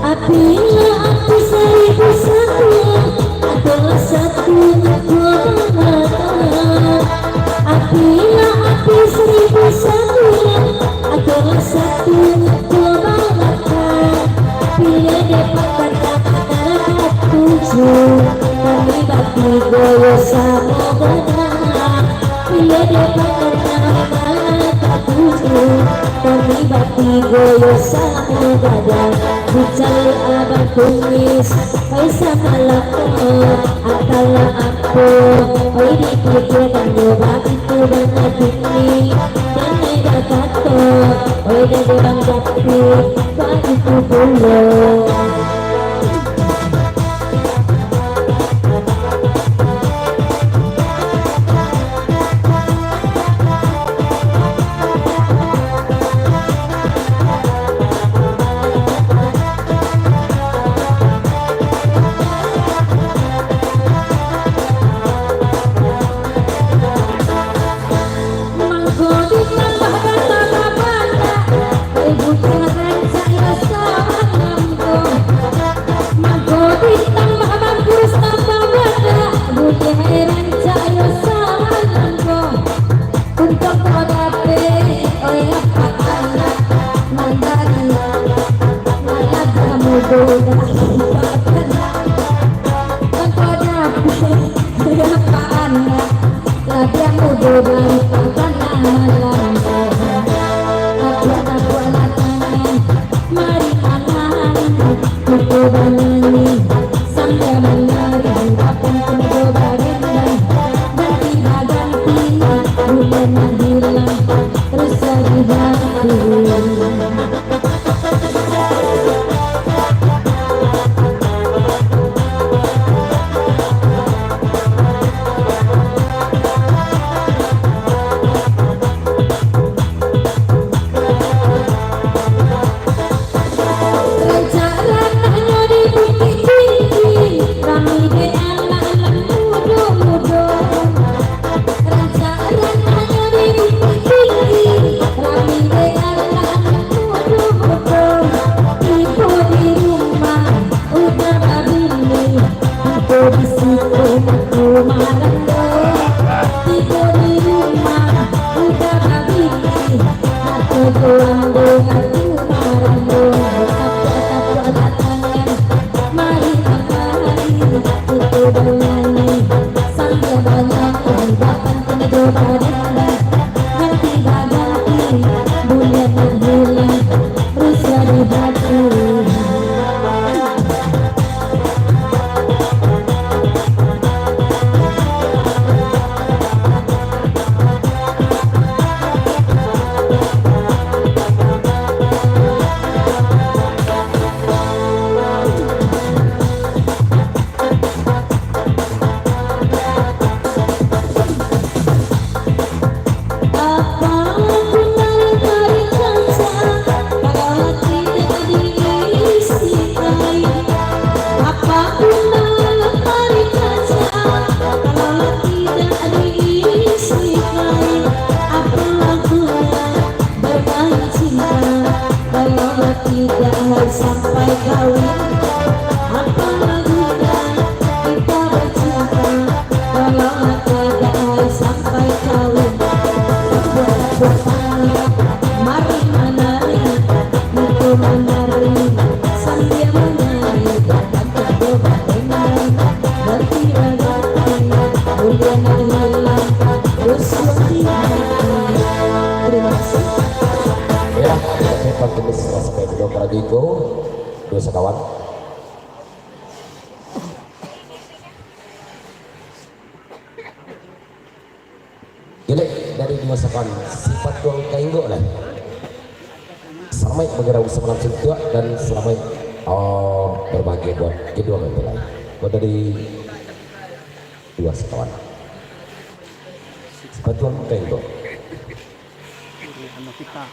Api lah api saribu satu, adolah satu nyo ko balakang. Api lah api saribu satu, adolah satu nyo ko balakang. Piliah dek pakan anak katuju, kami batigo yo samo gadang. Piliah dek pakan anak katuju, kami batigo yo samo gadang. Dicaliak abang kumis, oi samalam ko, antahlah apo, oi dipikiannyo baitu bana kini. Jan lai bakato, oi dek urang Dapik, baitu pulo. Mangko ditambah batambah banyak, oi buliah rancak yo samalam ko. Mangko ditambah bagus tambah banyak, buliah rancak yo samalam ko. Untuak ko dapek, oi apak anak, manjadi, malah mudo dari apak anak. Untuak ko dapek, oi apak anak, labiah mudo dari apak anak malam ko. Apak-apak latangan, mari manari, kito banyanyi, sambia manari, bapantan jo badendang, ganti baganti, buliah tahilang, rusuah di hati. Rancak ranahnyo di Bukik Tinggi, rami dek anak nan mudo-mudo. Rancak ranahnyo di Bukik Tinggi, rami dek anak nan mudo-mudo. Tibo Ini sudah sampai belum pada Diko, dua sekawan. Jelek dari dua sekawan, si Patuang Kainggok lah. Salamaik bagurau samalam suntuak dan salamaik, oh, berbahagia buat kedua mempelai. Buat dari dua sekawan. Si Patuang Kainggok. Iri anu kita.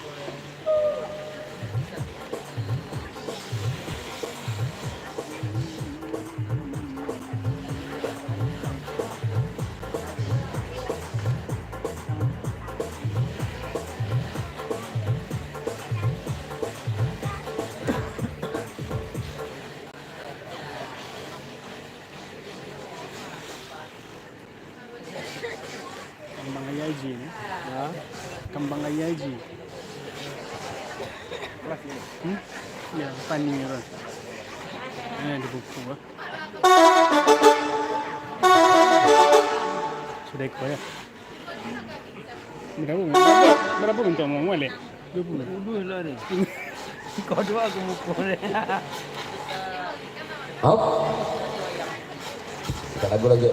Kambang aia aji ni. Ha? Kambang aia aji. Hmm? Ya, paning tu. Eh, di buku ah. Sudah ikut ya. Berapa? Berapa minta uang balik? Dua puluh. Dua puluh lah ni. Kau dua aku mukul. Hop. Kita lagu lagi.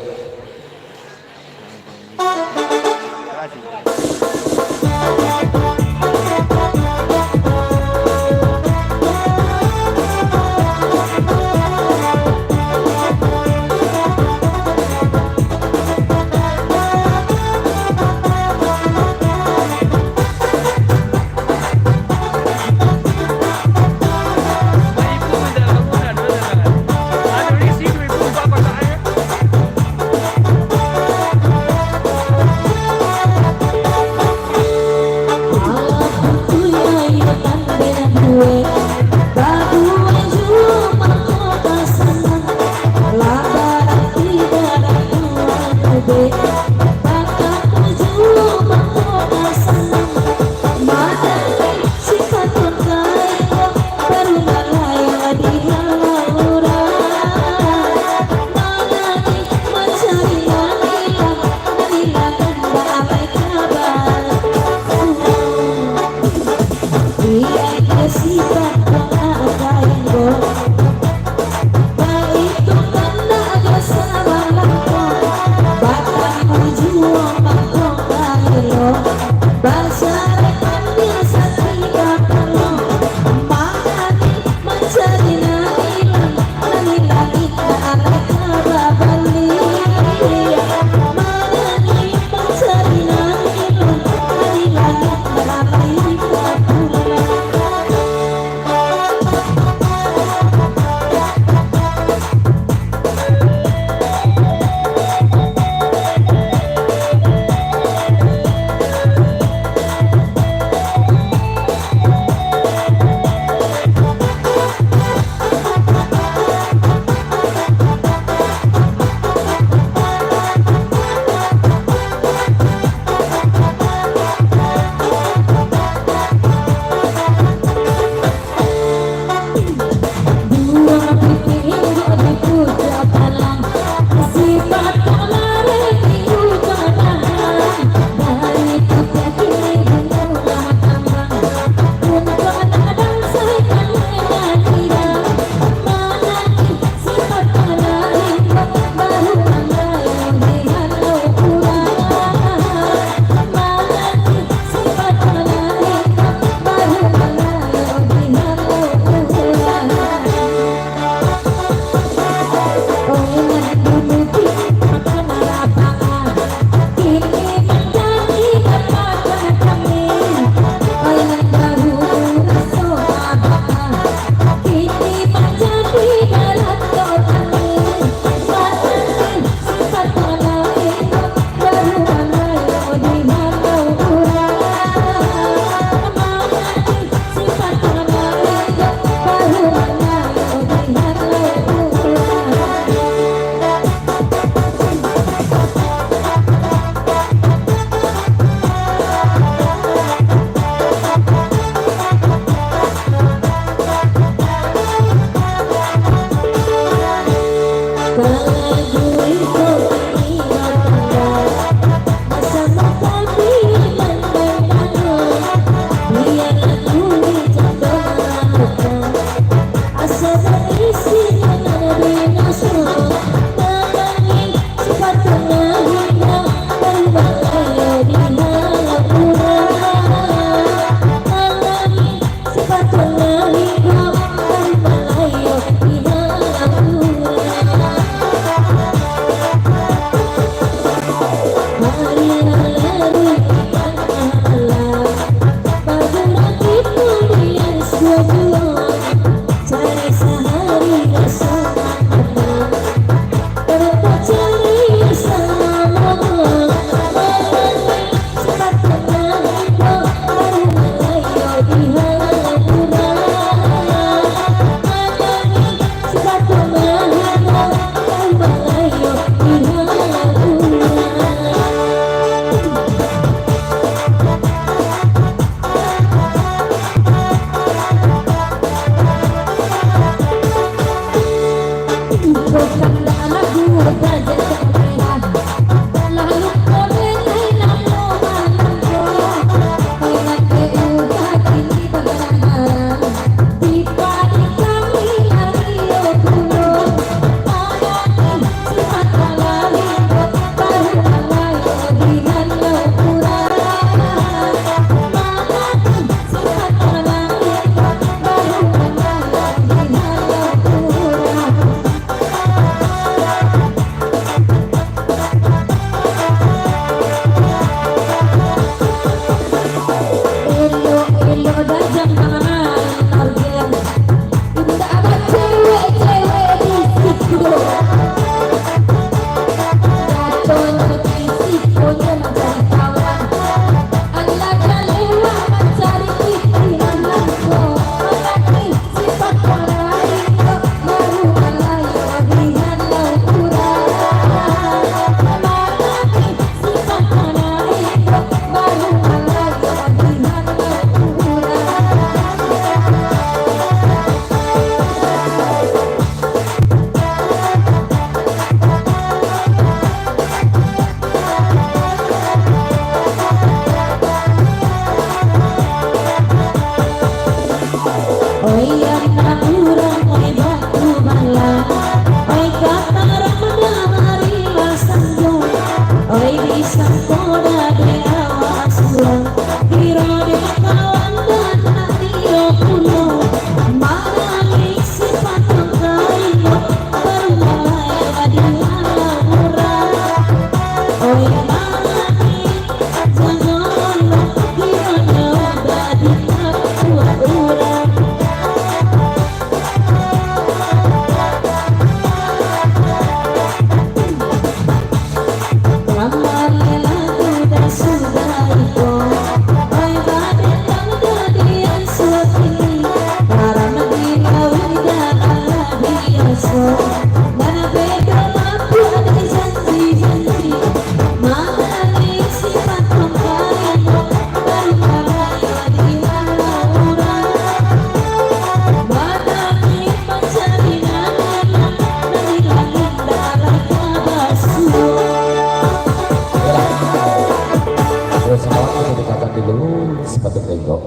Sepatu tengkok,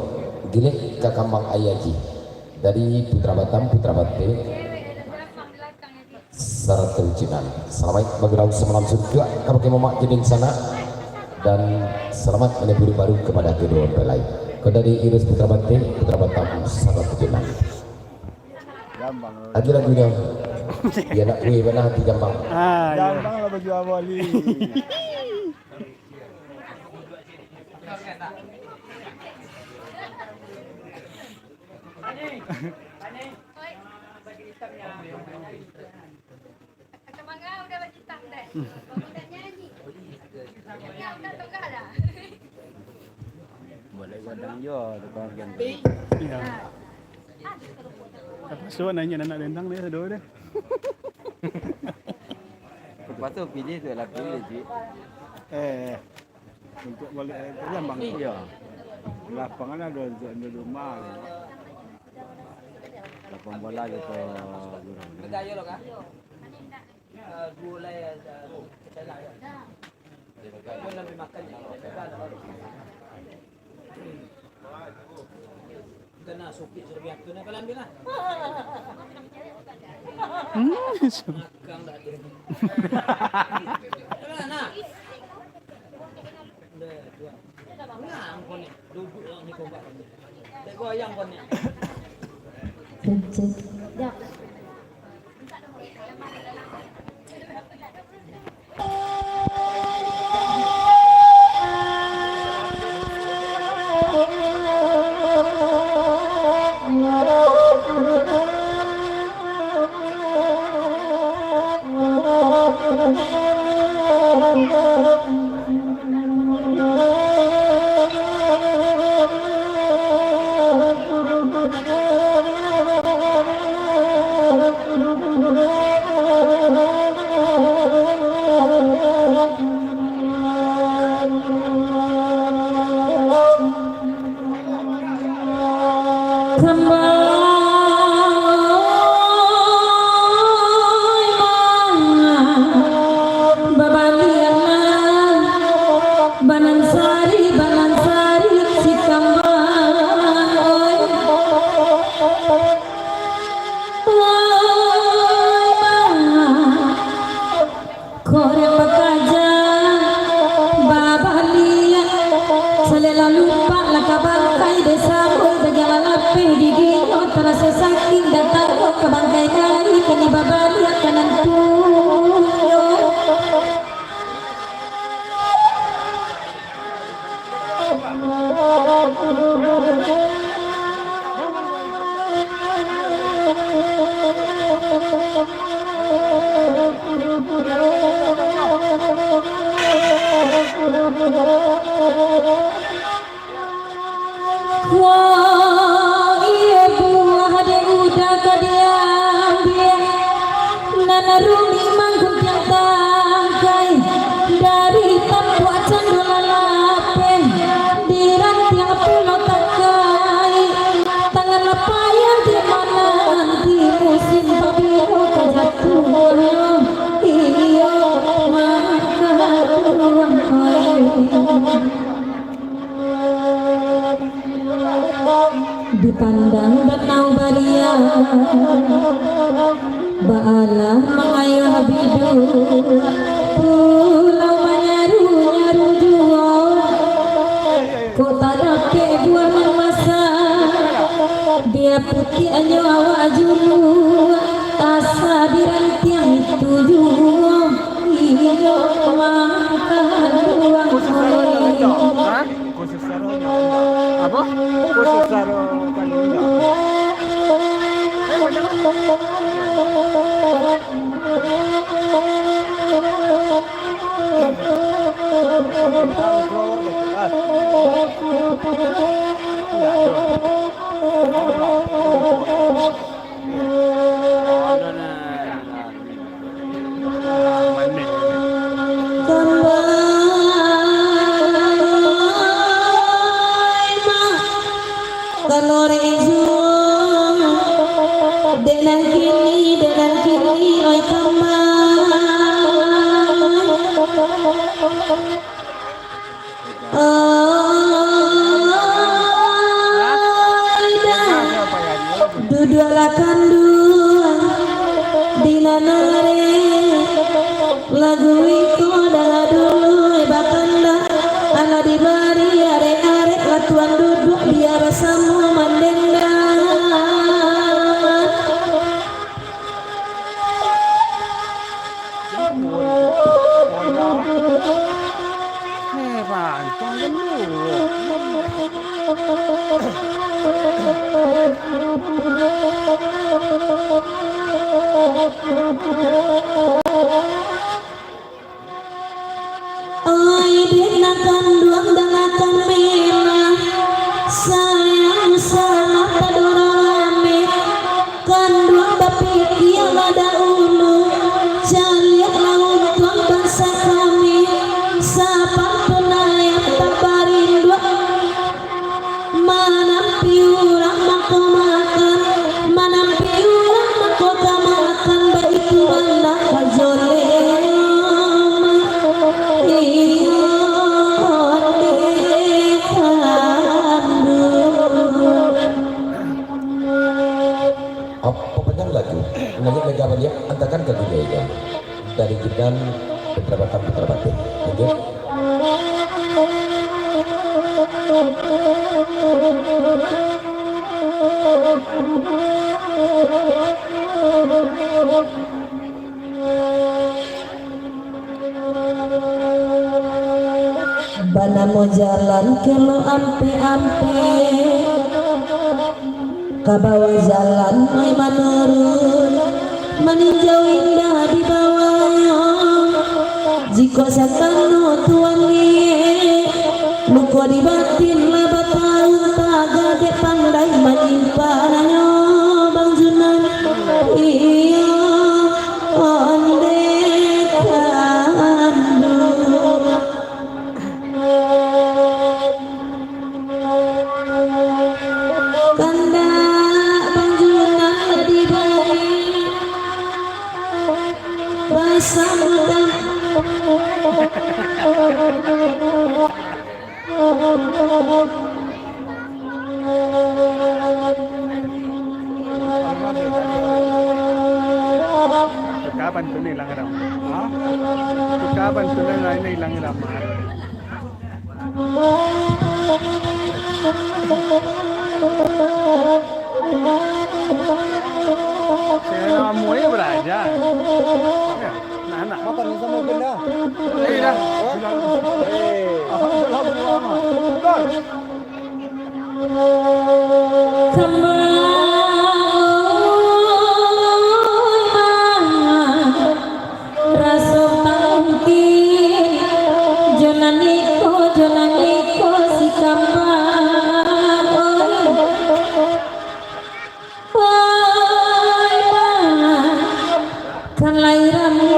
gilek ka kambang aia ji. Dari Putra Batam, Putra Bante, sarato Jinan. Salamaik bagurau samalam suntuak kabake mamak jo den sanak, dan salamat maniburi baru kapado kaduo mempelai. Ko dari Iris Putra Bante, Putra Batam, sarato Jinan. Lagi lagunyo, iyo nak kue bana hati jambang. Ah, iyo. Jambang lah baju abali. Boleh gadang jo tukang ganti. Iyo. Tapakso nanya anak bentang ni, aduh deh. Terpaksa pilih tu lah, pilih, Cik. Eh, untuk balik, eh, pulang, Bang. Iya. Lapangan ada untuk, untuk rumah. Lapangan bola gitu, kurang. Bergaya lo, Kak? Eh, duo lai, eh, kecil lah, ya. Dia lebih makan, ya. Kena sukit sudah biasa, nak kalau ambil lah. Hmm. Makan tak ada. Nah, nah. Dah, dua. Nah, angkon ni. Duduk lah ni, kau buat. Tak goyang kau ni. Cek, cek. Ya. Babaliaklah, banansari, banansari, si kambang, oi. Oi, bang. Korang bakaja, babaliak, salek lalu pak lah ka bangkai desa, oi, bajalan lapeh giginyo, taraso sakik datang ka bangkai gai, kini babaliak ka nan tuo. Wah, iyo buah dek uda ka diambiak, nan rumik mangguntiang tangkai, dari tampuak cando lalapeh, di rantiang pulo takai, tangan lapaian di mananti, musim pabilo ka jatuah, iyo, maka tuang ai. Dipandang danau bariak, baalah mangayuah biduak, pulau manyaru-nyaru juo. Kok tadapek buah nan masak, diaputiaknyo awak juluak, asa di rantiang itu juo, iyo mangkaduang. Apo? Khusus saro kali ini. Kambang, mak, kalau rezo, dek nan kini, dek nan kini, oi kambang. Oh, Lah kanduang di nan arek, lagu iko dah dulu bakandak, alah dibari arek-arek, lah tuan duduak bia basamo mandendang. Eh, pantang kan dulu. Oi, dek nan kanduang dan nan kami, sayang salah tadorong ameh. Kanduang bapikia lah dahulu, caliaklah untuang bansa kami, sapantun ayam taparinduang. Manampi urang mako makan, manampi urang mako ka makan, baitu bana kajoleh. Iyo, ondeh kanduang. Apo panjang lagu, naiak mega baliak, antakan ka dunia inan. Dari Ginan Putra Batam, Putra Batin. Lanjut. Banamo jalan kelok ampek-ampek, ka bawah jalan mulai manurun, maninjau indah di bawahnyo. Jikok sakano tuan liek, luko di batin lah batahun, tagak dek pandai manyimpannyo, Bang Junan. Iyo, ondeh kanduang. Kandak Bang Junan lah dibari basamo. Kapan tu ni langgaran? Ha? Kapan tu ni langgaran? Saya mau ya beraja. Nah, nah. Makan sama benda. Eh, dah. Eh. Kambang, oi, bang, raso tangkil, jo nan iko, jo nan iko, si kambang, oi. Oi, bang, kan lai rami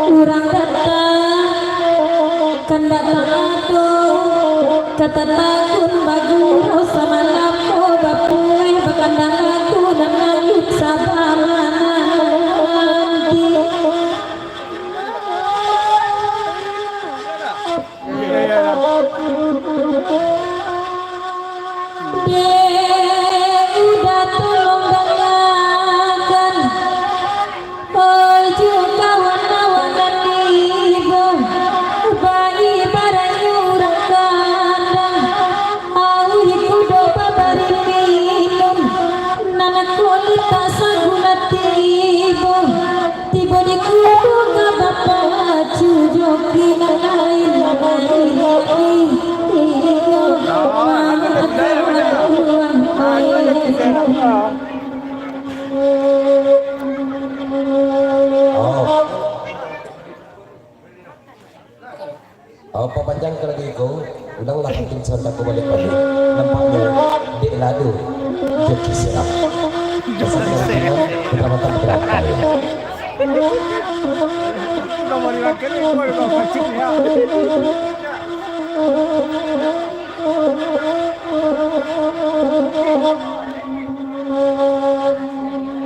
urang datang, kandak taado, ka tatakun bagurau samalam, oh, bapueh bakandang lagu nan lanjut sabar mananti. Dek Uda tolong dangakan, oi, jo kawan-kawan nan tibo, baibaratnyo urang kandang, auih kudo babari minum, nan kulik tak saguna tibo. Tibo di kudo ka bapacu jo kinalain. Oh. Oh, papanjang ka lagu iko, ulang lah mungkin santa ko baliak baliak. Nampaknyo dek lado jo kisah. Kisah dari Cina, Putra Batam, Putra Batam.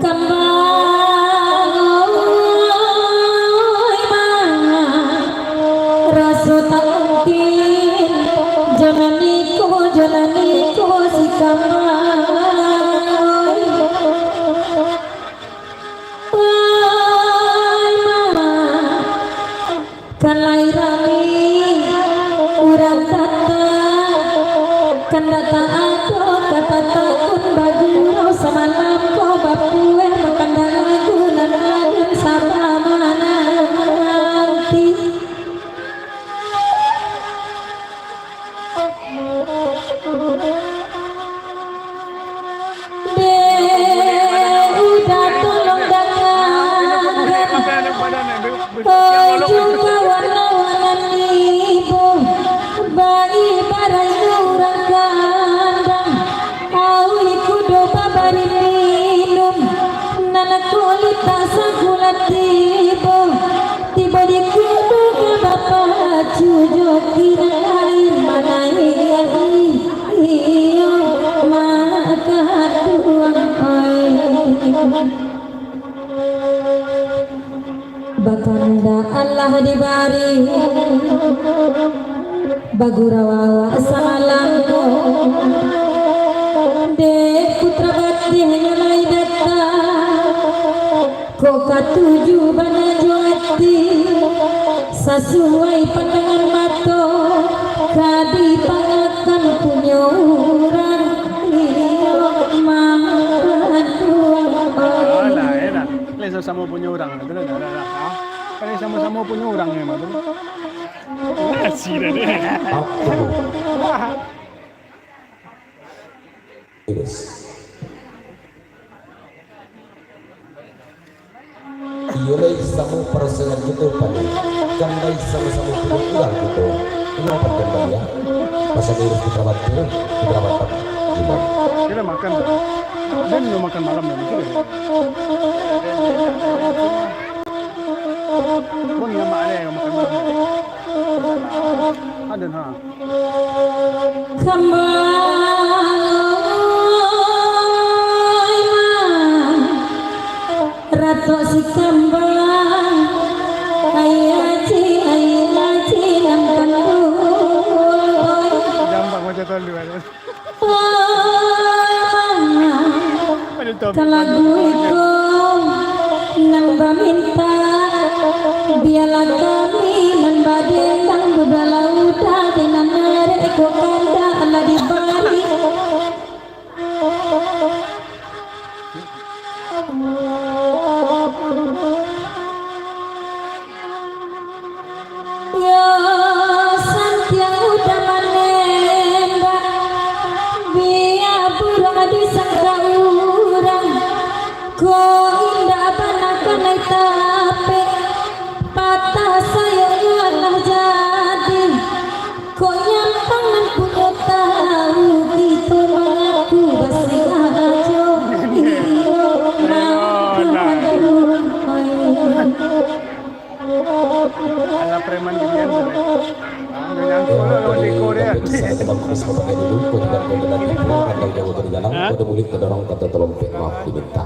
Kambang, oi, bang, raso tak mungkin, jo nan iko, jo nan iko, si kambang, oi. Kandak tak ado kata takun bagurau, samalam ko bapueh bakandak lagu nan alun saba mananti. Dek uda tolong dangakan, oi juga warna-warna ibo, baibarat urang kandang, auih kudo babari minun, nan kulik tak sangkulah tibo. Tibo di kudo ka bapacu jo kirai manaiak, iyo, makaduang ai. Bakandak alah dibari, bagurau awak samalam ko. Dek putra batih nyo lai datang. Kok katuju bana jo ati, sasuai pandangan mato, ka dipangakan punyo urang, iyo, mangkaduang. Alah, enak. Lai samo-samo punyo urang, tu lah, dah, dah, dah. Ha? Lai samo-samo punyo urang memang tu. Nasi dah deh. Iyo lai samo parasanan kito, Pandi. Kan lai samo-samo punyo urang kito. Inyo apo kan baliak? Pasal Iris Putra Batir, Putra Batam, Jimon. Kito makan, dah. Dan lo makan malam dah, mungkin, dah. Pun nyo mak ado makan malam. Ado, ha. Kambang, oi, ma, ratok si kambang, ai aji, ai aji nan kanduang. Jambang macam tu, oi. Oi, ma, Talagu iko nan bamintak, bialah kami nan badendang, budalah uda dek nan arek ko kandak lah dibari. Yo, santiang uda manembak, bia buruang disangka urang. Ko indak bana kanai tapek, patah sayoknyo alah jadi. Ko nyampang nan punyo tahu, kito mangaku basengajo. Iyo, mangaku. Alah preman ginian tu, deh. Dengan Iyo, pula lawan jadi, Deko dia. Tapi bisa ada bagus mau pakai dulu, kau tidak boleh lagi pulang, atau jauh dari dalam, kau ada mulut, kau dorong, kata tolong, pek maaf diminta.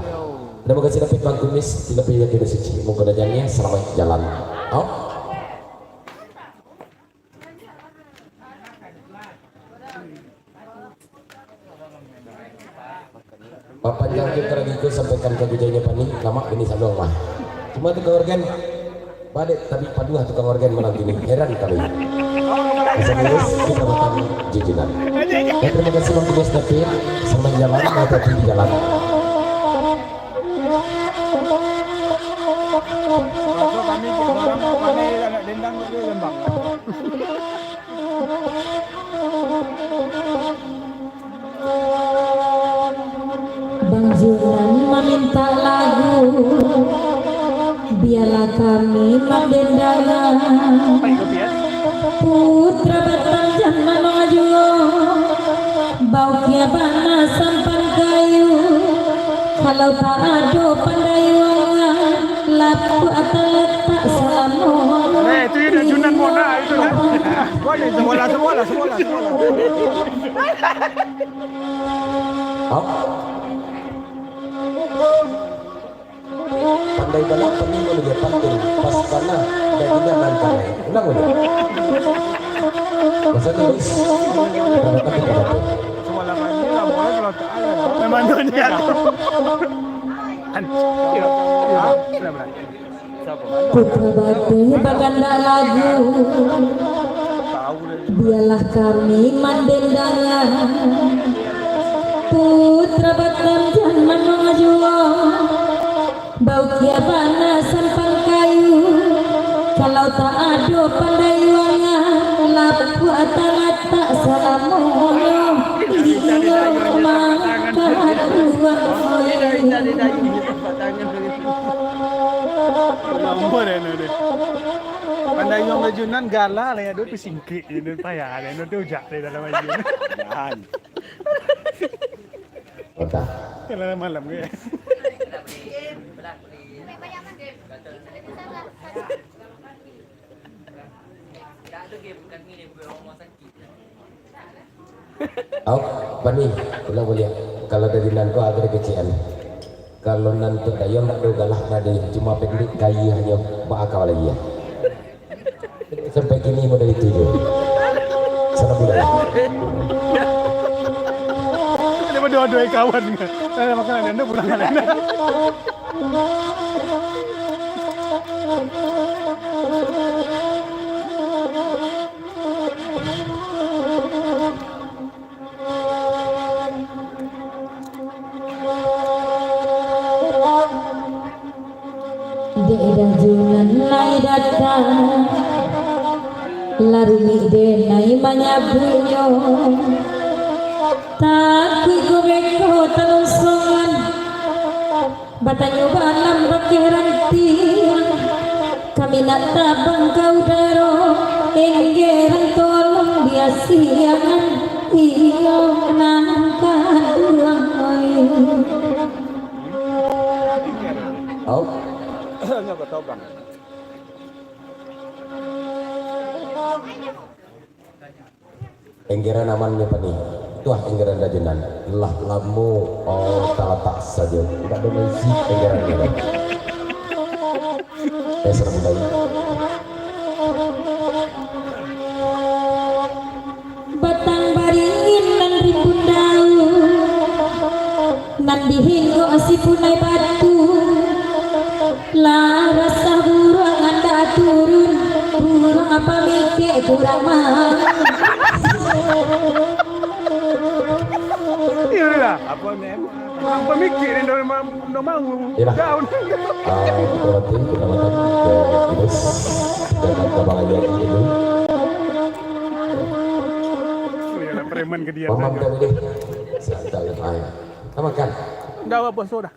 Terima kasih, David Bang Kumis, di lebih yang suci, monggo dajangnya, selamat jalan. Au. Papanjang tu kalau gitu sampaikan ka gujainyo pani, lamak bini saluang mah. Cuma tukang organ, balik tapi paduah tukang organ malam kini, heran kami. Masa terus kita makan jujunan. Ya, terima kasih Bang Tugas David, selamat jalan, hati-hati di jalan. Kami orang pandai nak dendang tu, Bang. Bang Junan mamintak lagu, bialah kami mandendangan. Putra Batam jan mano juo, baukia bana sampan kayu. Kalau tak ado pandayuangan, lapuak talatak salamo. Eh, itu dia Junan Mona itu, kan? Wah, dia sekolah, sekolah, sekolah, sekolah. Hah? Pandai bana, pandai mano dia pantun, pas bana, dagingan nan pandai. Ulang ulang. Masa tu, Luis. Memang tu dia. Putra Batam bagandak lagu. Bialah kami mandendangan, putra Batam jan manuang juo. Baukia bana sampang kayu, kalau tak ado pandayuangan, lapuak talatak salamonyo, iyo mangkaduang. Lamo deh, no, deh. Pandayuang rajunan gala lah ya, dulu tu singkik je, dulu payah deh, dulu tu ujak deh dalam ayu. Jan. Kota. Kalau malam ke? Au, Bani, ulang baliak. Kalau dari nan ko agak kecil. Kalau nan tu dayang tak ada galah tadi, cuma pendek gaya hanya bakal lagi ya. Sampai kini model itu je. Salam budaya. Ada berdua-dua kawan. Ada makanan, ada pulang. Dek rajunan lai datang, larumik den lai manyabuiknyo. Takuik ko beko talonsongan, batanyo balam bakeh rantiang. Kami nak tabang ka udaro, enggeran tolong diasiangan, iyo nan kaduang, oi. Au. Nyo ka tobang. Enggeran aman nyo pani. Tuah enggeran rajunan. Lah lamo, oh, talatak sajo. Indak ado maisi enggeran nyo. Eh, salam budaya. Batang baringin nan rimbun daun, nan dihinggok sipunai batu. Lah rasah buruang andak turun, buruang pamikek kurang mau. Iyolah, apo ni? Pamikek ni dah ma-, dah mau. Iyolah. Daun. Ah, kita mati, kita makan. Terus, kita akan ke Bang Haji dulu. Oh, iyolah, preman ke dia. Mamam saja. Dah boleh. Santai, ai. Kita makan. Dah apa, sudah.